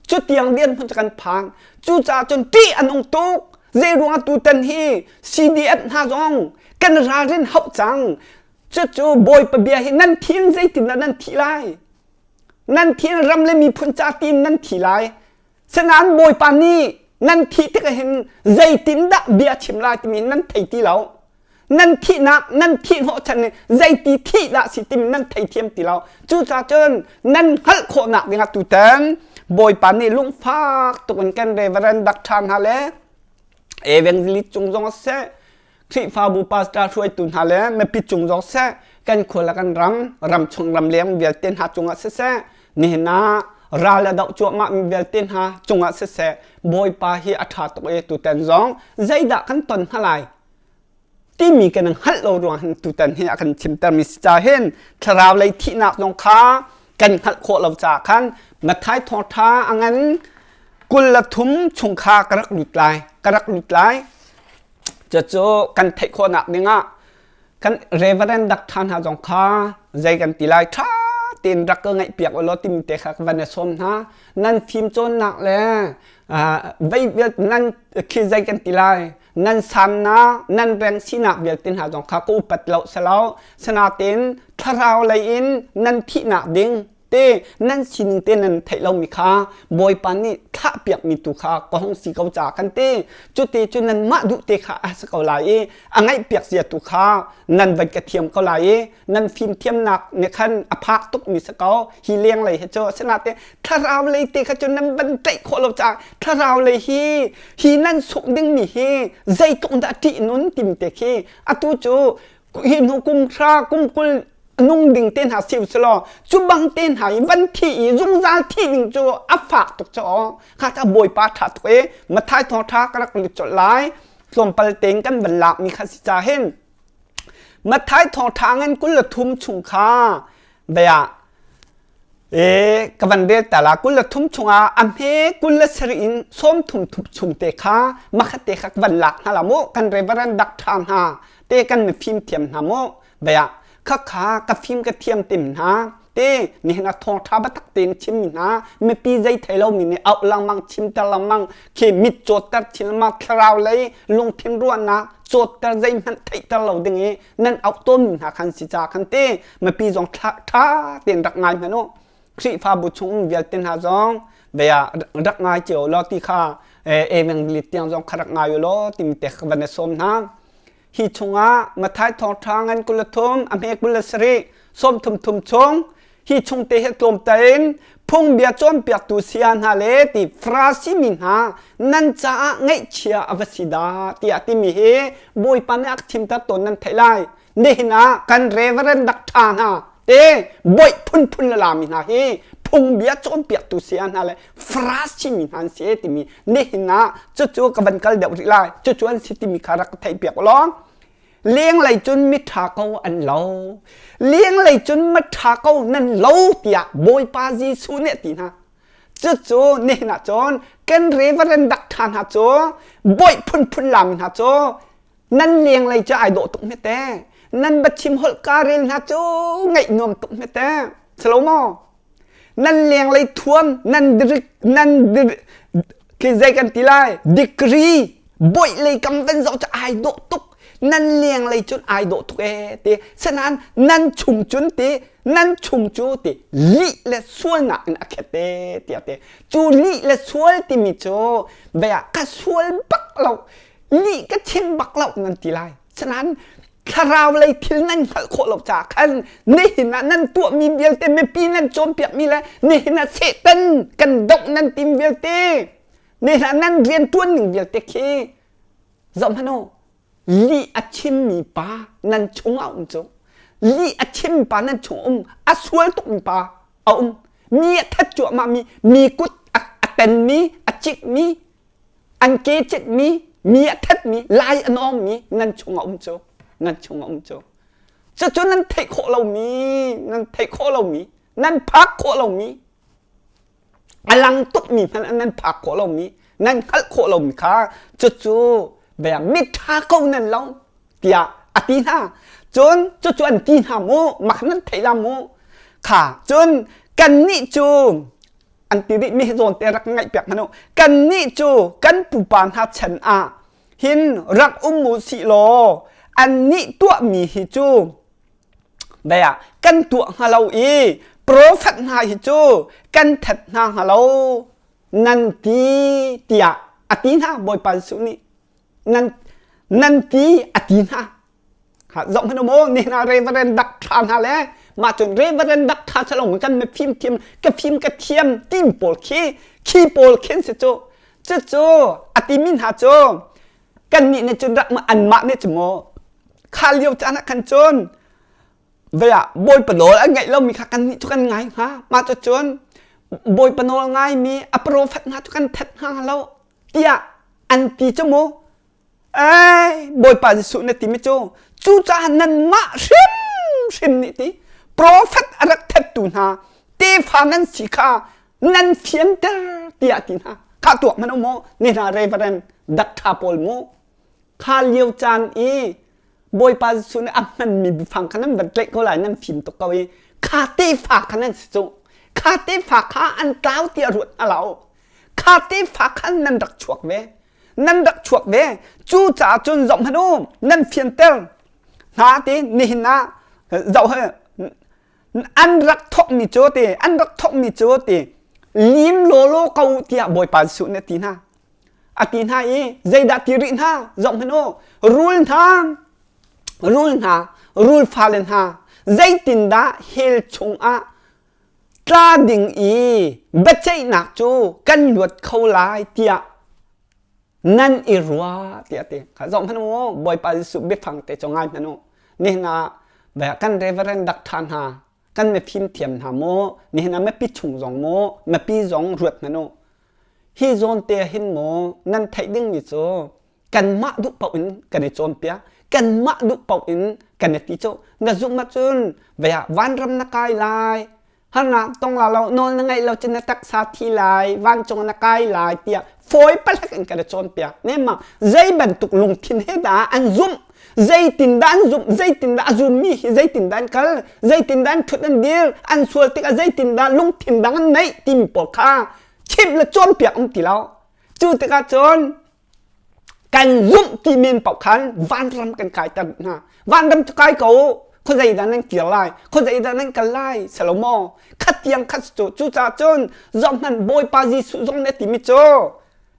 Cutiang dirhmun cu kan phan. Cucaah cun ṭih a nung tuk. Zeiruangah tutan hi CDF hna zong kan ralrin hauh cang. Cucu Bawipa bia hi nan thi in zeitindah nan thih lai? Nan thi in ram le miphun ca tiin nan thi lai. Sinain Bawipa nih nan thih tikah hin zeitindah bia chim lai timi nan thei ti lo. Nan thihnak nan thih hnawhchan nih zeiti thih dah si timi nan theithiam ti lo. Cucaah cun nan hngalh khawhnak dingah tutan Bawipa nih lungfak tuk in kan Reverend Doctor hna le Evangelist cung zong seh Khrihfabu pastor hruaitu hna le mipi cung zong seh kan khua le kan ram ram chung ram leng vialte hna cungah siseh nihin ah ral a doh cuahmah mi vialte hna cungah siseh Bawipa hi a ṭha tuk i tutan zong zeidah kan ton hna lai timi kan hngalh lo ruang hin tutan hi a kan chimtermi si ca hin thlarau lei thihnak zong kha kan hngalh khawh lo caah khan Matthai thawngṭha a ngan 23 chung kha ka rak lut lai ka rak lut lai cucu kan theih khawhnak dingah kan reverend dak ṭha hna zong kha zei kan ti lai ṭha tein rak ka ngaihpiak u law timi te kha ka van i sawm hna nan fim cawnnak le vei nan khi zei kan ti lai Nan sannak, nan reng sinak vialte hna zong kha ka upat lo selo. Sinain thlarau lei in nan thihnak ding te nan sining te nan theih lomi kha Bawipa nih thlahpiakmi tu kha ka hung si ko caah kan ti. Cuti cu nanmah duh te kha a si ko lai i a ngaihpiak zia tu kha nan van ka thiam ko lai i nan fimthiamnak nih khan a phak tukmi si ko hi lenglei hi cu asinain thlarau lei te kha cu nan van tlaih khawh lo caah thlarau lei hi hi nan sungh dingmi hi zeitluk dah ṭih nun tim te khi atu cu hi hnu kum hra kum 20 nung ding te hna siu selaw cu bang te hna i van thi i zungzal thi ding cu a fak tuk cu kha ta bawipa ṭha tuk i Matthai thawngṭha ka rak lut colh lai tlawmpal tein kan van lak mi kha si ca hin Matthai thawngṭha ngan 23 chung kha bia e ka van rel ta la 23 chungah a hme 27 in 30 thup chung te kha makhat te kha ka van lak hna la mu kan reverend doctor hna te kan mifim thiam hna mu bia khakha ka fim ka thiam tim hna te nihin a thawngṭha biatak tein chimmi hna mipi zei thei lomi nih auh lengmang chimter lengmang khi mit cawtter chin lengmang thlarau lei lungthin ruahnak cawtter zeihmanh theihter lo ding i nan auh tawnmi hna khan si ca khan te mipi zong ṭha tein rak ngai hmanh u Khrihfabu chung um vialte hna zong bia rak ngai cio law ti kha evangelist tiang zong kha rak ngai u law timi te kha van i sawm hna Hi chungah Matthai thawngṭha ngan 23 a hme 27 sawmthum thum chung hi chung te hi tlawmte in phungbia cawnpiaktu saya hna le ti Farasi mi hna nan caah ngaihchia a va si dah tiah timi hi Bawipa nih a ka thimter tawn nan theih lai. Nihin ah kan reverend dak ṭha hna te boih phunphun le lami hna hi phungbia cawnpiaktu saya hna le Farasi mi hna an si timi nihin ah cucu ka van kal deuh rih lai cucu an si timi kha rak ka theihpiak u law lenglei cun miṭha ko an lo lenglei cun miṭha ko nan lo tiah Bawipa Jesuh nih a ti hna cucu nihin ah cun kan reverend dak ṭha hna cu bawi phunphun lam hna cu nan lenglei cu ai dawh tuk hme te nan biachim holh ka rel hna cu ngaih nuam tuk hme te silo maw nan lenglei thuam nan dirik nan dir. Khi zei kan ti lai? Degree boih lei kam van zoh cu ai dawh tuk. Nan leng lei cun ai dawh tuk ee ti. Sinain nan chung cun ti nan chung cu ti lih le sualnak in a khet te tiah ti. Cu lih le sual timi cu bia ka sual bak lo lih ka chim bak lo nan ti lai. Sinain thlarau lei thil nan hngalh khawh lo caah khan nihin ah nan tuahmi vialte mipi nan cawnpiakmi le nihin ah Satan kan doh nan tim vialte nihin ah nan rianṭuan ning vialte khi zoh hmanh u lih a chimmi pa nan chungah um cu lih a chimmi pa nan chung um a sual tukmi pa a um mi a that cuahmah mi mi kut a tenmi a cikmi an ke citmi mi a thatmi lai a nawngmi nan chungah um cu nan chungah um cu cucu nan theih khawh lomi nan theih khawh lomi nan phak khawh lomi a lang tukmi hmanh nan phak khawh lomi nan hngalh khawh lomi kha cucu bia miṭha ko nan lo tiah a ti hna cun cucu an ti hna mu mak nan theih la mu kha cun kannih cu an ti rih mi hi zawn te rak ngaih piak hmanh u kannih cu kan pupa hna chan ah hin rak um u sih law annih tuahmi hi cu bia kan tuah hnga lo i profet hna hi cu kan that hna hnga lo nan ti tiah a ti hna Bawipa Jesuh nih nan nan ti a ti hna zoh hmanh maw nihin ah reverend dak tha hna le mah cun reverend dak tha chalong kan mi fim thiam ka fim ka thiam tim pawl khi khi pawl khin si cu cucu a timi hna cu kan nih nih cun rak anmah nih cu maw kha lio caan ah khan cun vea bawipa nawl an ngaih lomi kha kan nih cu kan ngai hnga mah cu cun bawipa nawl ngaimi a profet hna cu kan that hnga lo tiah an ti cu mu Ei, Bawipa Jesuh na timi cu cucaah nanmah hrimhrim nih ti profet a rak thattu hna tefa nan si kha nan fianter tiah ti hna. Kha tuak hmanh u mu, ni hna Reverend Doctor pawl mu. Kha lio caan i Bawipa Jesuh nih a hmanmi biafang kha nan van tlaih ko lai nan fim tuk ko i kha tefa kha nan si cu. Kha tefa kha an tlau tiah ruat hna lo. Kha tefa khan nan rak chuak ve. Nan rak chuak ve cucaah cun zoh hmanh u nan fianter hna ti nihin ah zoh an rak thawkmi cu ti an rak thawkmi cu ti lim lawlaw ko tiah Bawipa Jesuh nih a ti hna a ti hna i zeidah ti rih hna zoh hmanh u rul hna rul hna rul fale hna zeitindah hell chungah tla ding i biaceihnak cu kan luat kho lai tiah nan i ruah tiah ti kha zoh hmanh u Bawipa Jesuh biafang te cu ngai hmanh u nihin ah kan reverend doctor hna kan mifim thiam hna mu nihin ah mipi chung zong mu mipi zong ruat hmanh u hi zawn te hin mu nan theih dingmi cu kanmah duh paoh in kan i cawnpiak kanmah duh paoh in kan i ti cu na zumh ahcun vei ah vanram na kai lai harnak tong la lo nawl na ngaih lo cun na taksa thi lai vancung na kai lai tiah fawi palek in kan i cawnpiak nemang zei bantuk lungthin he dah an zumh zeitindah an zumh zeitindah a zummi hi zeitindah an kal zeitindah an ṭhut an dir an sual tikah zeitindah lungthin dang an neih timi pawl kha chimh le cawnpiak um ti lo cu tikah cun kan zumh ti men paoh khan vanram kan kaiter hna vanram cu kai ko khuazei dah nan kir lai khuazei dah nan kal lai salomo khat tiang khat cu cucaah cun zohhmanh bawipa Jesuh zong nih a timi cu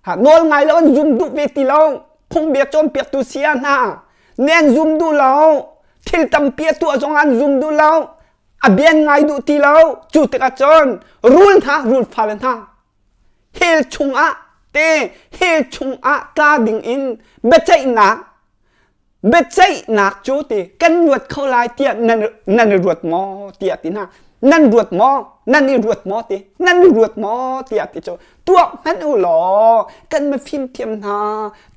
ha nawl ngai lo an zum duh ve ti lo phungbia cawnpiaktu sia hna nih an zum duh lo thil tampi a tuah zong an zum duh lo a bian ngai duh ti lo cu tikah cun rul hna rul fale hna hell chungah te hell chungah tla dingin biaceihnak biaceihnak cu ti kan luat kho lai tiah nan nan i ruat maw tiah ti hna nan ruat maw nan i ruat maw ti nan i ruat maw tiah ti cu tuak hmanh u law kan mifim thiam hna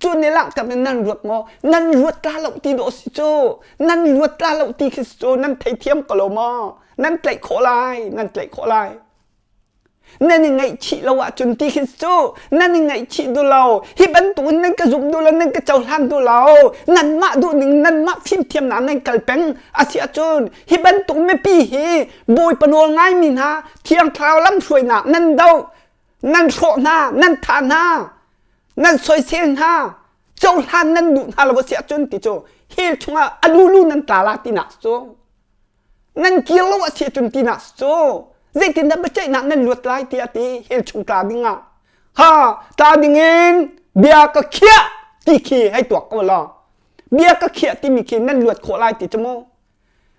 cu ni langhter in nan ruat maw nan ruat la lo ti dawh si cu nan ruat la lo ti khi cu nan theithiam ko lo maw nan tlaih khawh lai nan tlaih khawh lai Nan i ngaihchih lo ahcun ti khi cu nan i ngaihchih duh lo. Hi bantukin nan ka zumh duh lo, nan ka cohlan duh lo. Nanmah duhning, nanmah fimthiamnak nan kal peng a si ahcun hi bantuk mipi hi Bawipa nawl ngaimi hna Thiang Thlarau lamhruainak nan doh. Nan hrawh hna, nan thah hna, nan soisel hna, cohlan nan duh hna lo si ahcun ti cu hell chungah a lulu nan tla la tinak cu. Nan kir lo a si ahcun tinak cu. Zeitindah biaceihnak nan luat lai tiah ti hell chung tla ding ah. Ha, tla ding in bia ka khiah ti khi hei tuak ko law. Bia ka khiah timi khi nan luat khawh lai ti cu mu.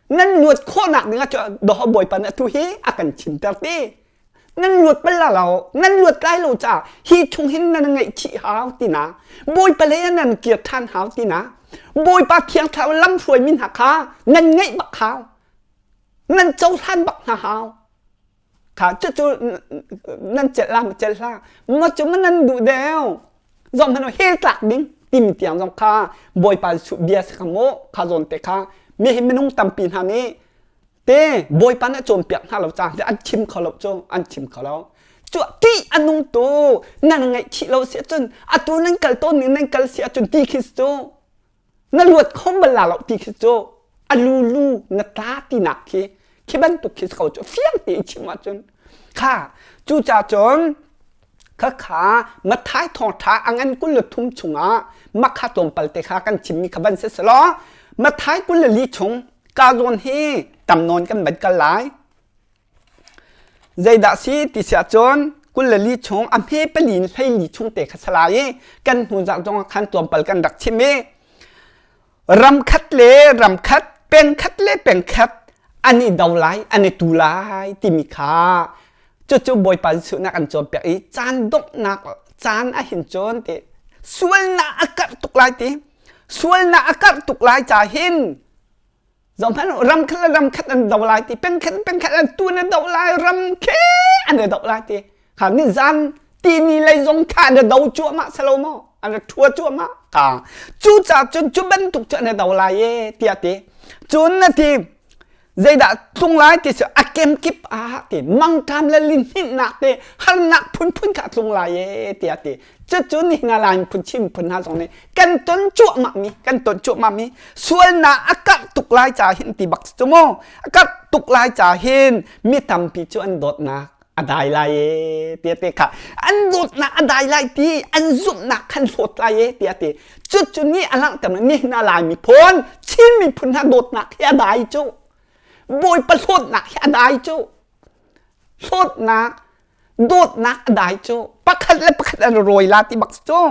Nan luat khawhnak ding ah doh Bawipa nih atu hi a kan chimter ti. Nan luat bal la lo, nan luat lai lo caah hi chung hin nan ngaihchih hau tina. Bawipa lei ah nan kir ṭhan hau tina. Bawipa Thiang Thlarau lamhruaimi hna kha nan ngaih bak hau. Nan cohlan bak hna hau. Kha cucu nan celh la ma celh hlah. Ma cu ma nan duh deuh. Zong hmanh hell tlak ding timi tiang zong kha Bawipa Jesuh bia si kha mu kha zawn te kha mi hi minung tampi hna nih te Bawipa nih a cawnpiak hna lo caah an chim kho lo cu an chim kho lo. Cu ti a nung tu nan ngaihchih lo si ahcun atu nan kal tawn ning nan kal si ahcun ti khi cu na luat kho bal la lo ti khi cu a lulu na tla tinak khi khi bantuk khi ko cu fiang te i chim ahcun kha cucaah cun khakha Matthai thawngṭha a ngan 23 chungah makha tlawmpal te kha kan chimmi kha van si selaw Matthai 24 chung ka zawn hi tam nawn kan van kal lai. Zeidah si ti si ahcun 24 chung a hme pali in 14 chung te kha salai i kan hnu zarh zong ah khan tlawmpal kan rak chim i ram khat le ram khat peng khat le peng khat an i do lai an i tu lai timi kha cucu Bawipa Jesuh nih a kan cawnpiak i caan donghnak caan ah hin cun ti sualnak a karh tuk lai ti sualnak a karh tuk lai ca hin Zohhmanh u, ram khat le ram khat an do lai ti, peng khat peng khat an tu an do lai, ram khe an do lai ti. Kha nizan tini lei zong kha an do cuahmah salo maw? An thua cuahmah. Ka cu ca cun cu bantuk cu an do lai e tiah ti. Cun na ti zeidah tlung lai ti cu a kemkip ah ti mangṭam le lihninhnak te harnak phunphun kha tlung lai e tiah ti. Cucu nihin ah Lai phun Chin phun hna zong nih kan ton cuahmah mi kan ton cuahmah mi sualnak a karh tuk lai ca hin ti bak cu mu a karh tuk lai ca hin mi tampi cu an dawtnak a dai lai e tiah ti kha an dawtnak a dai lai ti an zumhnak khan hlawt lai e tiah ti cucu nih a langhter nihin ah Lai miphun Chin miphun hna dawtnak hi a dai cu Bawipa hlawtnak hi a dai cu hlawtnak dawtnak a dai cu pakhat le pakhat an rawi la ti bak cu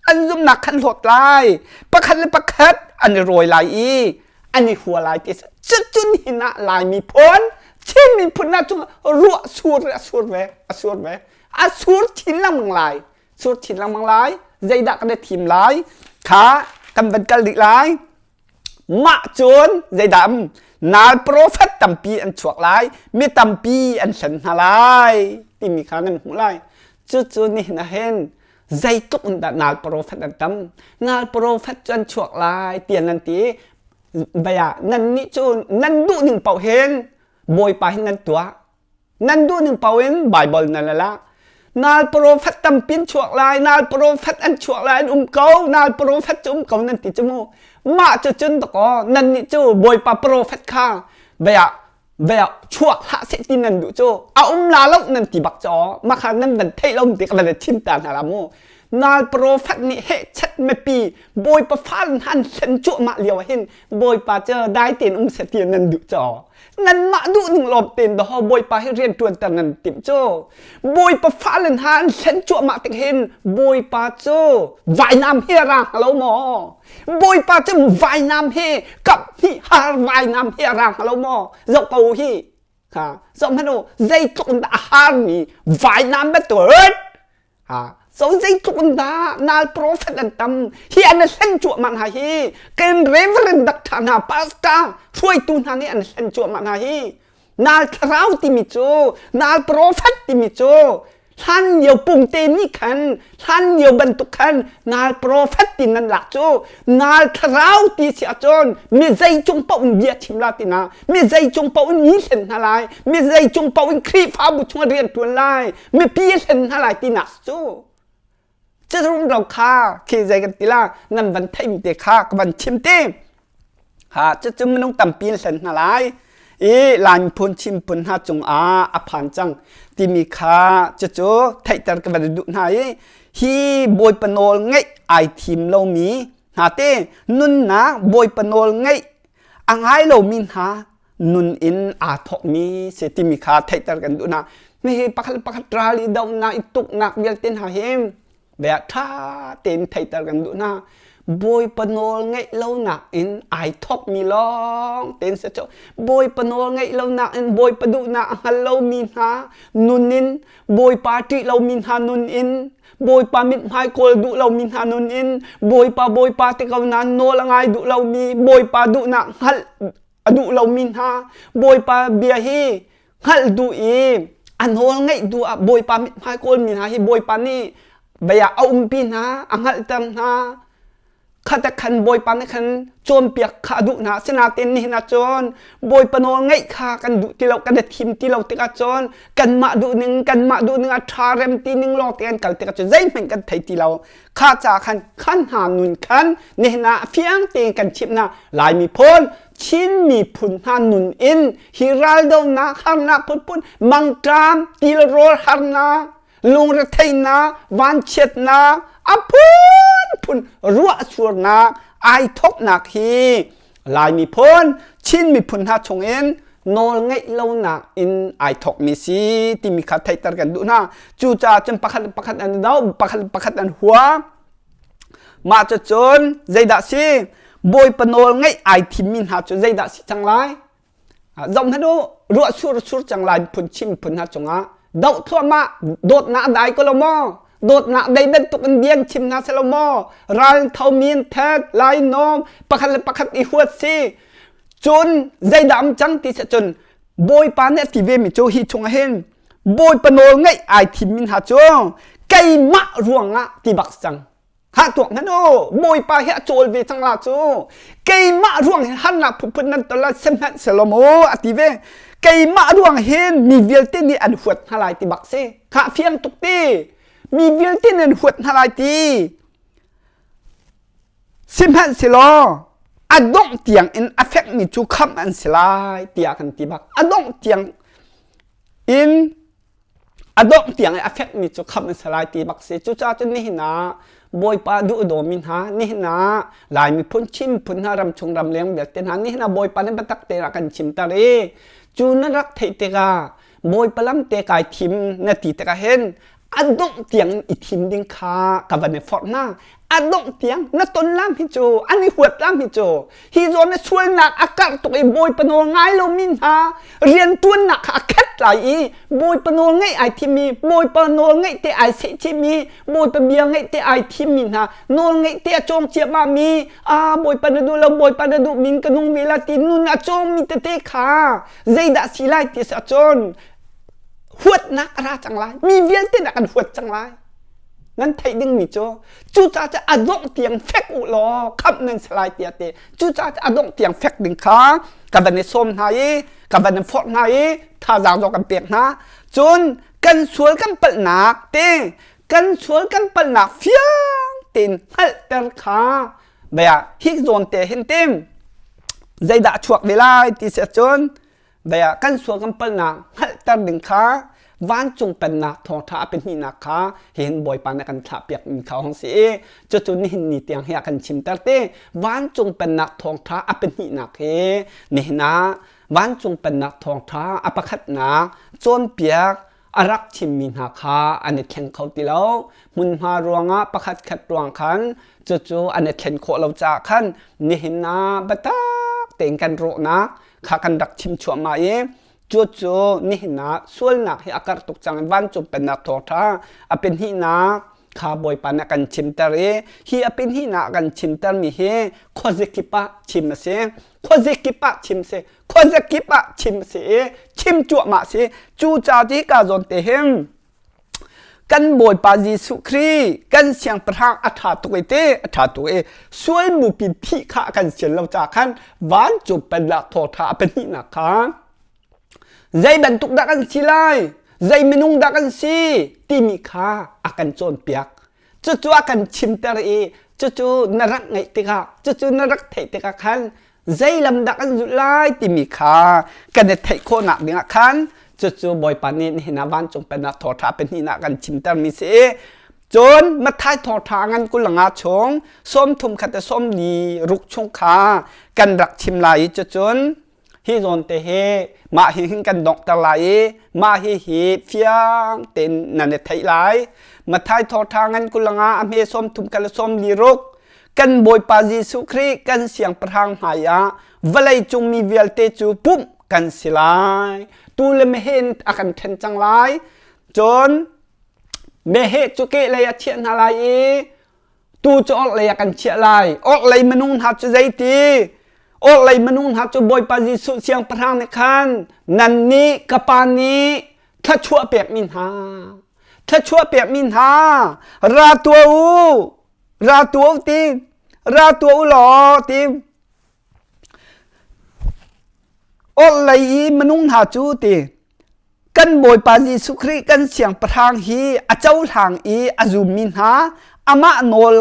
an zumnak khan hlawt lai pakhat le pakhat an i rawi lai i an i hua lai ti cucun hin ah Lai miphun Chin miphun ah cung ruah sur a sur ve a sur ve a sur chin lengmang lai sur chin lengmang lai zeidah kan i thim lai kha kan van kal dih lai Mah cun zeidah um nal profet tampi an chuak lai, mi tampi an hlen hna lai timi kha nan hmuh lai. Cucu nihin ah hin zeitluk in dah nal profet an tam. Nal profet cu an chuak lai tiah nan ti. Bia nannih cu nan duh ning paoh hin Bawipa hin nan tuah. Nan duh ning paoh in Baibal nan la. Nal profet tampi an chuak lai, nal profet an chuak lai, an um ko, nal profet cu um ko nan ti cu mu. Mah cu cun dakaw nannih cu Bawipa profet kha bia bia chuak hlah seh ti nan duh cu a um la lo nan ti bak caw mah kha nan van theih lo ti ka van chim ta hna la mu. Nal profet nih hehchet mipi Bawipa fal hna an hlen cuahmah lio ah hin Bawipa cu dai tein um seh ti nan duh caw. Nanmah duh ning lawm tein daw Bawipa hi rian ṭuanter nan timh cu. Bawipa fale hna an hlen cuahmah tik hin Bawipa cu vainam hi a ra hnga lo maw? Bawipa cu vainam hi kap hnih har vainam hi a ra hnga lo maw? Zoh ko hi. Ha, zoh hmanh u, zeitluk in dah a harmi vainam bantuk So zeitluk in dah nal prophet an tam hi an hlen cuahmah hna hi kan reverend doctor hna pastor hruaitu hna nih an hlen cuahmah hna hi nal thlarau timi cu nal prophet timi cu hlan lio pungte nih khan hlan lio bantuk khan nal prophet ti nan lak cu nal thlarau ti si ahcun mi zei cung paoh in bia chim la tina mi zei cung paoh in mi hlen hna lai mi zei cung paoh in Khrihfabu chungah rian ṭuan lai mipi a hlen hna lai tinak cu carum ro kha khi zei kan ti la nan van theim te kha ka van chim te ha cucu minung tampi an hlen hna lai. I Lai miphun Chin phun hna cungah a phan cang timi kha cucu theihter ka van duh hna i hi Bawipa nawl ngaih ai thim lomi hna te nunnak Bawipa nawl ngaih a ngai lomi hna nun in aa thawkmi si timi kha theihter kan duh hna. Hihi pakhat pakhat ral i dohnak i tuknak vialte hna hi bia ṭha tein theihter kan duh hna. Bawipa nawl ngeih lonak in ai thawkmi lawng tein si cu. Bawipa nawl ngeih lonak in Bawipa duhnak a hngal lomi hna nun in Bawipa ṭih lomi hna nun in Bawipa mithmai kawl duh lomi hna nun in Bawipa Bawipa ti ko nain nawl a ngai duh lomi Bawipa duhnak hngalh a duh lomi hna Bawipa bia hi hngalh duh i a nawl ngeih duh ah Bawipa mithmai kawlmi hna hi Bawipa nih bia a umpi hna a hngalhter hna khat ah khan Bawipa nih khan cawnpiak kha a duh hna. Asinain nihin ah cun Bawipa nawl ngeih kha kan duh ti lo, kan i thim ti lo tikah cun kanmah duhning kanmah duhning a ṭha rem ti ning lawng te kan kal tikah cun zeihmanh kan thei ti lo. Kha ca khan khan hna nun khan nihin ah fiang tein kan chimh hna. Lai miphun Chin miphun hna nun in hi raldonak harnak phunphun mangṭam tilrawl harnak lungretheihnak, vanchiatnak, a phunphun ruahsurnak ai thawknak hi Lai miphun, Chin miphun hna chungin nawl ngeih lonak in ai thawkmi si timi kha theihter kan duh hna. Cucaah cun pakhat pakhat an do, pakhat pakhat an hua. Mah cucun zeidah si? Bawipa nawl ngeih ai thimmi hna cu zeidah si cang lai? Zoh hmanh u, ruah sur sur cang lai phun chim phun hna cungah doh thluahmah dawtnak dai ko lo maw? Dawtnak dei bantuk in bian chim hna seh lo maw? Ral tho min thet lai nawm pakhat le pakhat i huat si. Cun zeidah um cang ti seh cun Bawipa nih a ti ve mi cu hi chungah hin Bawipa nawl ngaih ai thim mi hna cu keimah ruangah ti bak cang. Hah tuak hmanh u, Bawipa hi a cawl ve cang la cu. Keimah ruang hin harnak phunphun nan ton lai sihmanhsehlaw mu a ti ve. Keimah ruang hin mi vialte nih an huat hna lai ti bak si. Khah fiang tuk ti. Mi vialte nih an huat hna lai ti. Sihmanhsehlaw a dongh tiang in a fekmi cu khamh an si lai tiah kan ti bak. A dongh tiang in a dongh tiang i a fekmi cu khamh an si lai ti bak si. Cucaah cun nihin ah Bawipa duh dawmi hna, nihin ah Lai miphun, Chin miphun hna, ramchung ramleng vialte hna, nihin ah Bawipa nih biatak tein a kan chimter i cu na rak theih tikah Bawipa lam te kai thim na ti tikah hin a dongh tiang in i thim ding kha ka van i forh hna. A dongh tiang na ton lam hi cu an i huat lam hi cu hi zawn na sualnak a karh tuk i Bawipa nawl ngai lomi hna rianṭuannak kha a khat lai i Bawipa nawl ngaih ai thimmi Bawipa nawl ngaih te ai sehchihmi Bawipa bia ngaih te ai thimmi hna nawl ngaih te a cawng ciammahmi ah Bawipa na duh lo Bawipa na duh min ka nung ve la ti nun a cawngmi tete kha zeidah si lai ti si ahcun huatnak a ra cang lai mi vialte dah kan huat cang lai nan theih dingmi cu cucaah cu a dongh tiang fek u law khamh nan si lai tiah ti cucaah cu a dongh tiang fek ding kha ka van i sawm hna i ka van i forh hna i thazaang zong kan pek hna cun kan sual kan palhnak te kan sual kan palhnak fiang tein hngalhter kha bia hi zawn te hin tim zeidah chuak ve lai ti si ahcun Bia kan sual kan palhnak hngalhter ding kha vancung pennak thawngṭha a pahnihnak kha hihin Bawipa nih a kan thlahpiak mi kha hong si i cucu nihin ni tiang hi a kan chimter ti vancung pennak thawngṭha a pahnihnak hi nihin ah vancung pennak thawngṭha a pakhatnak cawnpiak a rak chimmi hna kha an i thleng kho ti lo hmunhma ruangah pakhat khat ruang khan cucu an i thlen khawh lo caah khan nihin ah biatak tein kan rawhnak kha kan rak chim chuahmah i cucu nihin ah sualnak hi a karh tuk cang i vancung pennak thawngṭha a pahnihnak kha Bawipa nih a kan chimter i hi a pahnihnak a kan chimtermi hi khuazakip ah chim a si khuazakip ah chim si khuazakip ah chim a si i chim cuahmah a si cucaah hi ka zawn te hin kan Bawipa Jesuh Khrih kan siangpahrang a ṭha tuk i te a ṭha tuk i sual bupi thih kha a kan sian lo caah khan vancung pennak thawngṭha a pahnihnak kha zei bantuk dah kan si lai zei minung dah kan si timi kha a kan cawnpiak cucu a kan chimter i cucu na rak ngaih tikah cucu na rak theih tikah khan. Zei lam dah kan zulh lai timi kha kan i theih khawhnak dingah khan cucu Bawipa nih nihin ah vancung pennak thawṭha pahnihnak kan chimtermi si i cun Matthai thawṭha ngan 25 chung 30 khat le 46 chung kha kan rak chim lai i cucun hi zawn te hi mah hi hin kan donghter lai i mah hi hi fiang tein nan i theih lai. Matthai thawṭha ngan 25 a hme 30 khat le 46 kan Bawipa Jesuh Khrih kan siangpahrang hmaiah vawlei cung mi vialte cu pumh kan si lai. Tu le meheh in a kan ṭhen cang lai. Cun meheh cu kehlei a chiah hna lai i tu cu orhlei a kan chiah lai. Orhlei minung hna cu zeiti? Orhlei minung hna cu Bawipa Jesuh siangpahrang nih khan nannih ka pa nih thluachuah pekmi hna thluachuah pekmi hna ra tuah u Ra tuah u ti. Ra tuah u law ti. Orhlei i minung hna cu ti kan Bawipa Jesuh Khrih kan siangpahrang hi a cohlang i a zummi hna amah nawl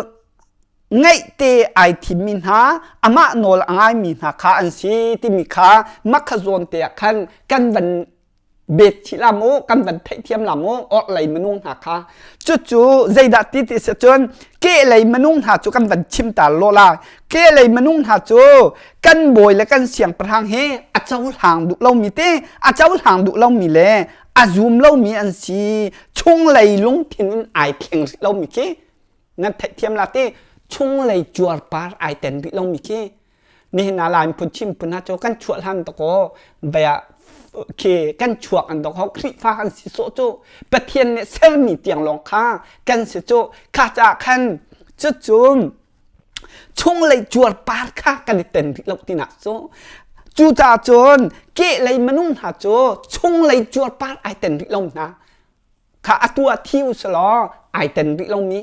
ngaihte ai thimmi hna amah nawl a ngaimi hna kha an si timi kha makha zawn te ah khan kan van bet chih la mu kan van theihthiam la mu orhlei minung hna kha cucu zeidah ti ti si cun kehlei minung hna cu kan van chim ta lo la kehlei minung hna cu kan bawi le kan siangpahrang hi a cohlang duh lomi te a cohlang duh lomi le a zum lomi an si chunglei lungthin in ai thleng rih lomi khi nan theihthiam la ti chunglei cuarpar ai ten rih lomi khi nihin ah Lai phun chim phun hna cu kan chuah hlan takaw bia khi kan chuak an dok ho Khrihfa kan si sawh cu Pathian nih sermi tiang lawng kha kan si cu kha caah khan cucu chunglei cuarpar kha kan i ten rih lo tinak cu cucaah cun kehlei minung hna cu chunglei cuarpar ai ten rih lo hna kha atu ah thi u selaw ai ten rih lomi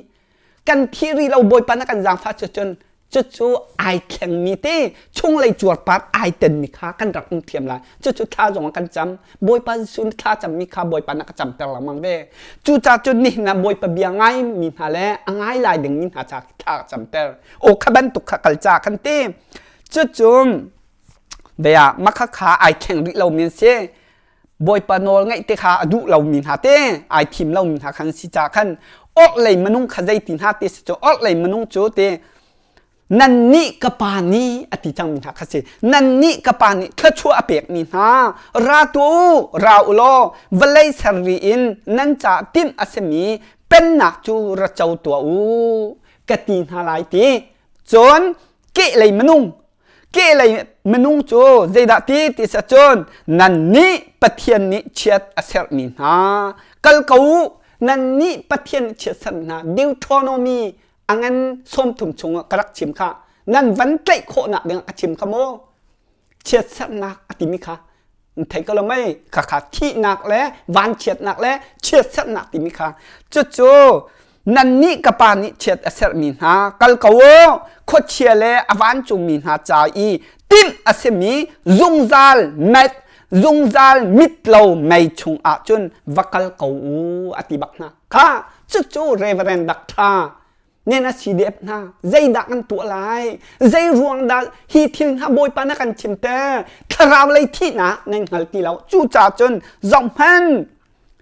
kan thi rih lo bawipa na kan zaangfah cu cun cucu ai thlengmi te chunglei cuarpar ai tenmi kha kan rak um thiam lai cucu thla zong kan cam bawipa Jesuh nih thla cammi kha bawipa na ka camter lengmang ve cucaah cun nihin ah bawipa bia ngai mi hna le a ngai lai dingmi hna ca thla ka camter aw kha bantuk kha kal ca kan ti cucu bia makha kha ai thleng rih lomi an si Bawipa nawl ngaih te kha a duh lomi hna te ai thim lomi hna khan si ca khan orhlei minung kha zeiti hna ti si cu orhlei minung cu ti nannih ka pa nih a ti cangmi hna kha si nannih ka pa nih thluachuah a pekmi hna ra tuah u ra u law vawlei serri in nan ca timh a simi pennak cu ra co tuah u ka ti hna lai ti cun kehlei minung Kehlei minung cu zeidah ti ti si cun nannih Pathian nih chiat a serhmi hna kal ko u nannih Pathian nih chiat serhmi hna Deuteronomy a ngan 30 chungah ka rak chim kha nan van tlaih khawhnak dingah ka chim kha mu chiatserhnak a timi kha thei ko lo mei khakha thihnak le vanchiatnak le chiatserhnak timi kha cucu nannih ka pa nih chiat a serhmi hna kal ko u khuachia le a vancungmi hna ca i timh a simi zungzal met zungzal mit lo mei chung ah cun va kal ko u a ti bak hna kha cucu Reverend Doctor nen a CDF hna zeidah kan tuah lai zei ruang dah hi thil hna bawipa na kan chim te thlarau lei thihnak nan hngal ti lo cucaah cun zohhmanh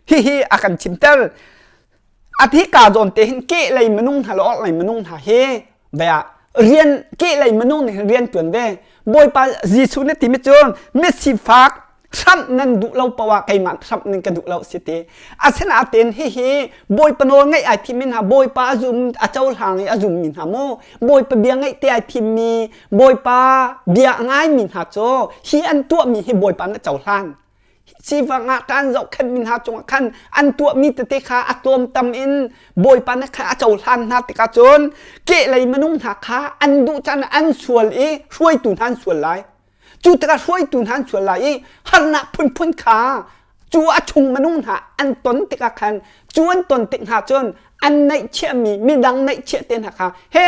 hihi a kan chimter a thi ka zawn te hin ke lei minung hna le orh lei minung hna hi bia rian ke lei minung nih rian tuan ve bawipa Jesuh nih timi cu misifak hramh nan duh lo poah keimah hramh nan ka duh lo si ti asinain hihi bawipa nawl ngaih ai thimmi hna bawipa a zum a cohlang i a zummi hna mu bawipa bia ngaih te ai thimmi bawipa bia a ngaimi hna cu hi an tuahmi hi bawipa na cohlan sifang ah kan zohkhenhmi hna cungah khan an tuahmi tete kha a tlawmtam in bawipa nih khan a cohlan hna tikah cun kehlei minung hna kha an duh caan an sual i hruaitu hna an sual lai Cu tikah hruaitu hna an sual lai i harnak phunphun kha cu a chung minung hna an ton tikah khan cu an ton tik hna cun an neihchiahmi midang neihchiah te hna kha he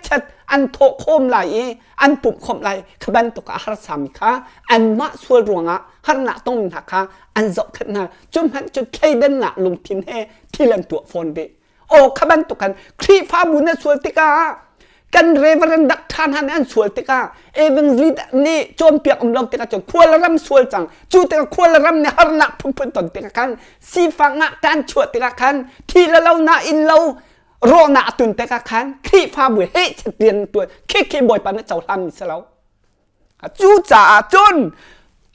chat an thawh khawm lai i an pumh khawmh lai kha bantuk a harsami kha anmah sual ruangah harnak tongmi hna kha an zohkhenh hna cu hmanh cu thleidannak lungthin he thil an tuah fawn ve aw kha bantuk khan Khrihfabu na sual tikah. Kan Reverend Doctor hna nih an sual tikah Evangelist nih cawnpiak um lo tikah cun khual ram sual cang. Cu tikah khual ram nih harnak phunphun ton tikah khan sifak ngaktan chuah tikah khan thi le lo na inn lo rawhnak a tun tikah khan Khrihfabu he rian tuan khi khi Bawipa nih cohlan mi si lo. Cucaah cun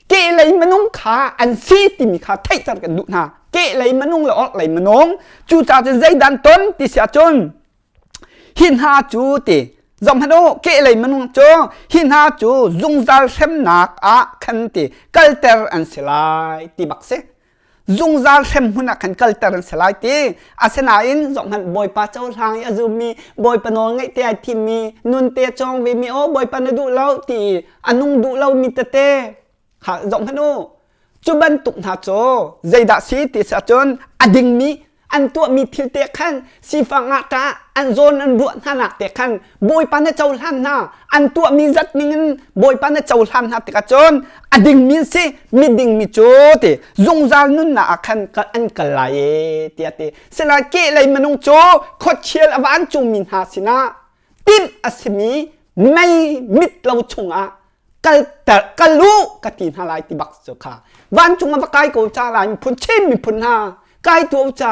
kehlei minung kha an si timi kha theihter kan duh hna. Kehlei minung le orhlei minung. Cucaah cun zeidan ton ti si ahcun hi hna cu ti zohhmanh u kehlei minung cu hi hna cu zungzal hremnak ah khan ti kalter an si lai ti bak si. Zungzal hrem hmun ah khan kalter an si lai ti. Asinain zohhmanh Bawipa cohlang i a zummi Bawipa nawl ngaih te ai thimmi nun te a cawng vemi aw Bawipa na duh lo ti a nung duh lomi tete kha zohhmanh u. Cu bantuk hna cu zeidah si ti si ahcun a dingmi an tuahmi thil te khan sifak ngakṭah an zawn an ruah hna nak te khan Bawipa na cohlan hna an tuahmi zat ningin Bawipa na cohlan hna tikah cun a dingmi an si miding mi cu ti zungzal nunnak ah khan an kal lai e tiah ti sinain kehlei minung cu khuachial a vancungmi hna sinah timh a simi mei mit lo chungah kalter kal u ka ti hna lai ti bak cu kha vancung ah va kai ko ca lai miphun Chin miphun hna kai tuah ca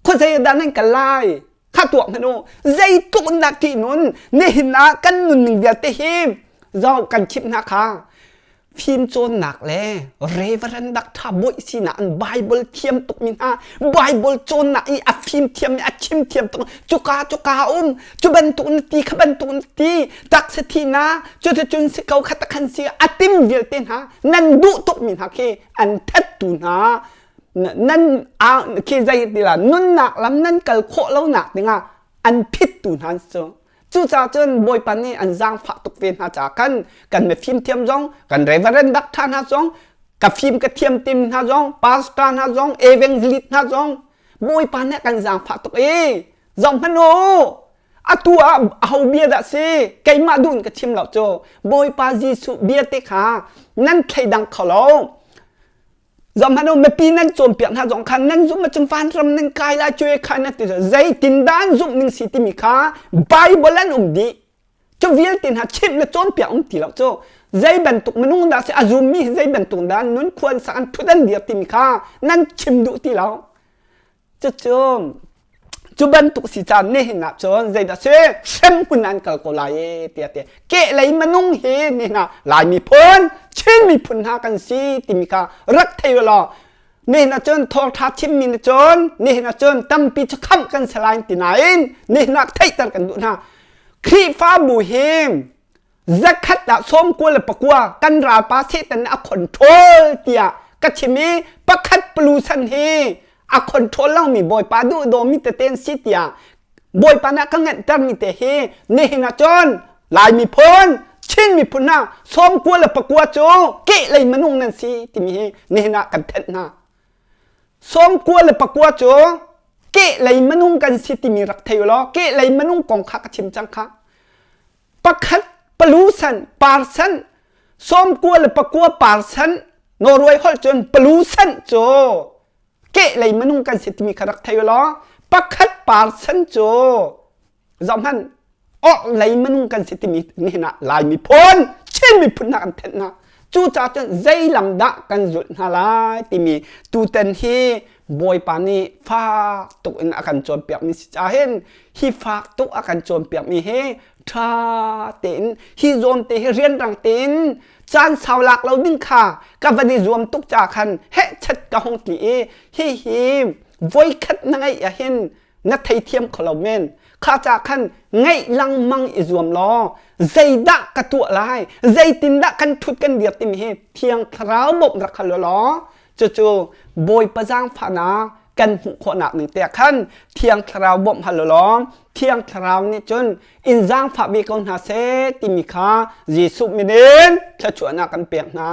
khuazei dah nan kal lai kha tuah hmanh u zeitluk in dah ṭihnun nihin ah kan nunning vialte hi zoh kan chimh hna kha fimcawnnak le Reverend Dr. Bawi sinak an Bible thiam tuk mi hna Bible cawnnak i a fim thiam i a chim thiam tuk cuka cuka um cu bantuk na ti kha bantuk na ti taksa thihnak cuticun si ko kha takhan si a tim vialte hna nan duh tuk mi hna khi an thattu hna nan khi zei ti la nunnak lam nan kal khawh lonak dingah an phittu hna cu Cucaah cun Bawipa nih an zaangfah tuk ve hna caah khan kan mifim thiam zong, kan reverend doctor hna zong, ka fim ka thiam tim hna zong, pastor hna zong, evangelist hna zong, Bawipa nih kan zaangfah tuk i zong hmanh u atu ah aho bia dah si keimah duh in ka chim lo cu Bawipa Jesuh bia te kha nan thleidang kho lo Zohhmanh u, mipi nan cawnpiak hna zong khan nan zumh ahcun vanram nan kai lai cu kha nan ti zeitin dah an zumh ning si timi kha Bible an um dih. Cu vialte hna chimh le cawnpiak um ti lo cu zei bantuk minung dah si a zummi hi zei bantuk dah nun khuan sak an thut an dir timi kha nan chim duh ti lo. Cucu cu bantuk si caan nihin ah cun zeidah si hremhmun an kal ko lai e tiah ti kehlei minung hi nihin ah Lai miphun Chin miphun hna kan si timi kha rak thei law nihin ah cun thawngtha chimmi nih cun nihin ah cun tampi cu khamh kan si lai ti nain nihin ah theihter kan duh hna Khrihfabu hi zakhat ah 99 kan ralpa Satan nih a control tiah ka chim i pakhat palusan hi a control lomi Bawipa duh dawmi tete an si tiah Bawipa nih a ka nganhtermi te hi nihin ah cun Lai miphun Chin miphun hna 99 cu kehlei minung nan si timi hi nihin ah kan thenh hna. 99 cu kehlei minung kan si timi rak thei u law kehlei minung kong kha ka chim cang kha. Pakhat palu san par san 99 par san Norway holh cun palu san cu kehlei minung kan si timi kha rak thei law pakhat par san cu zohhmanh orhlei minung kan si timi nihin ah Lai miphun Chin miphun hna kan thenh hna cucaah cun zei lam dah kan zulh hna lai timi tutan hi Bawipa nih fak tuk in a kan cawnpiakmi si caah hin hi fak tuk a kan cawnpiakmi hi ṭha tein hi zawn te hi rianrang tein caan sau lak lo ding kha ka van i zuam tuk caah khan hehchat ka hung ti i hihi voikhat na ngeih ahhin na theithiam kho lo men kha ca khan ngaih lengmang i zuam law zeidah ka tuah lai zeitindah kan ṭhut kan dir timi hi thiang thlarau bawmh rak hal law cucu Bawipa zaangfahnak kan hmuh khawhnak ning te khan thiang thlarau bawmh hal law thiang thlarau nih cun in zaangfah ve ko hna seh timi kha Jesuh min in thluachuahnak kan pek hna.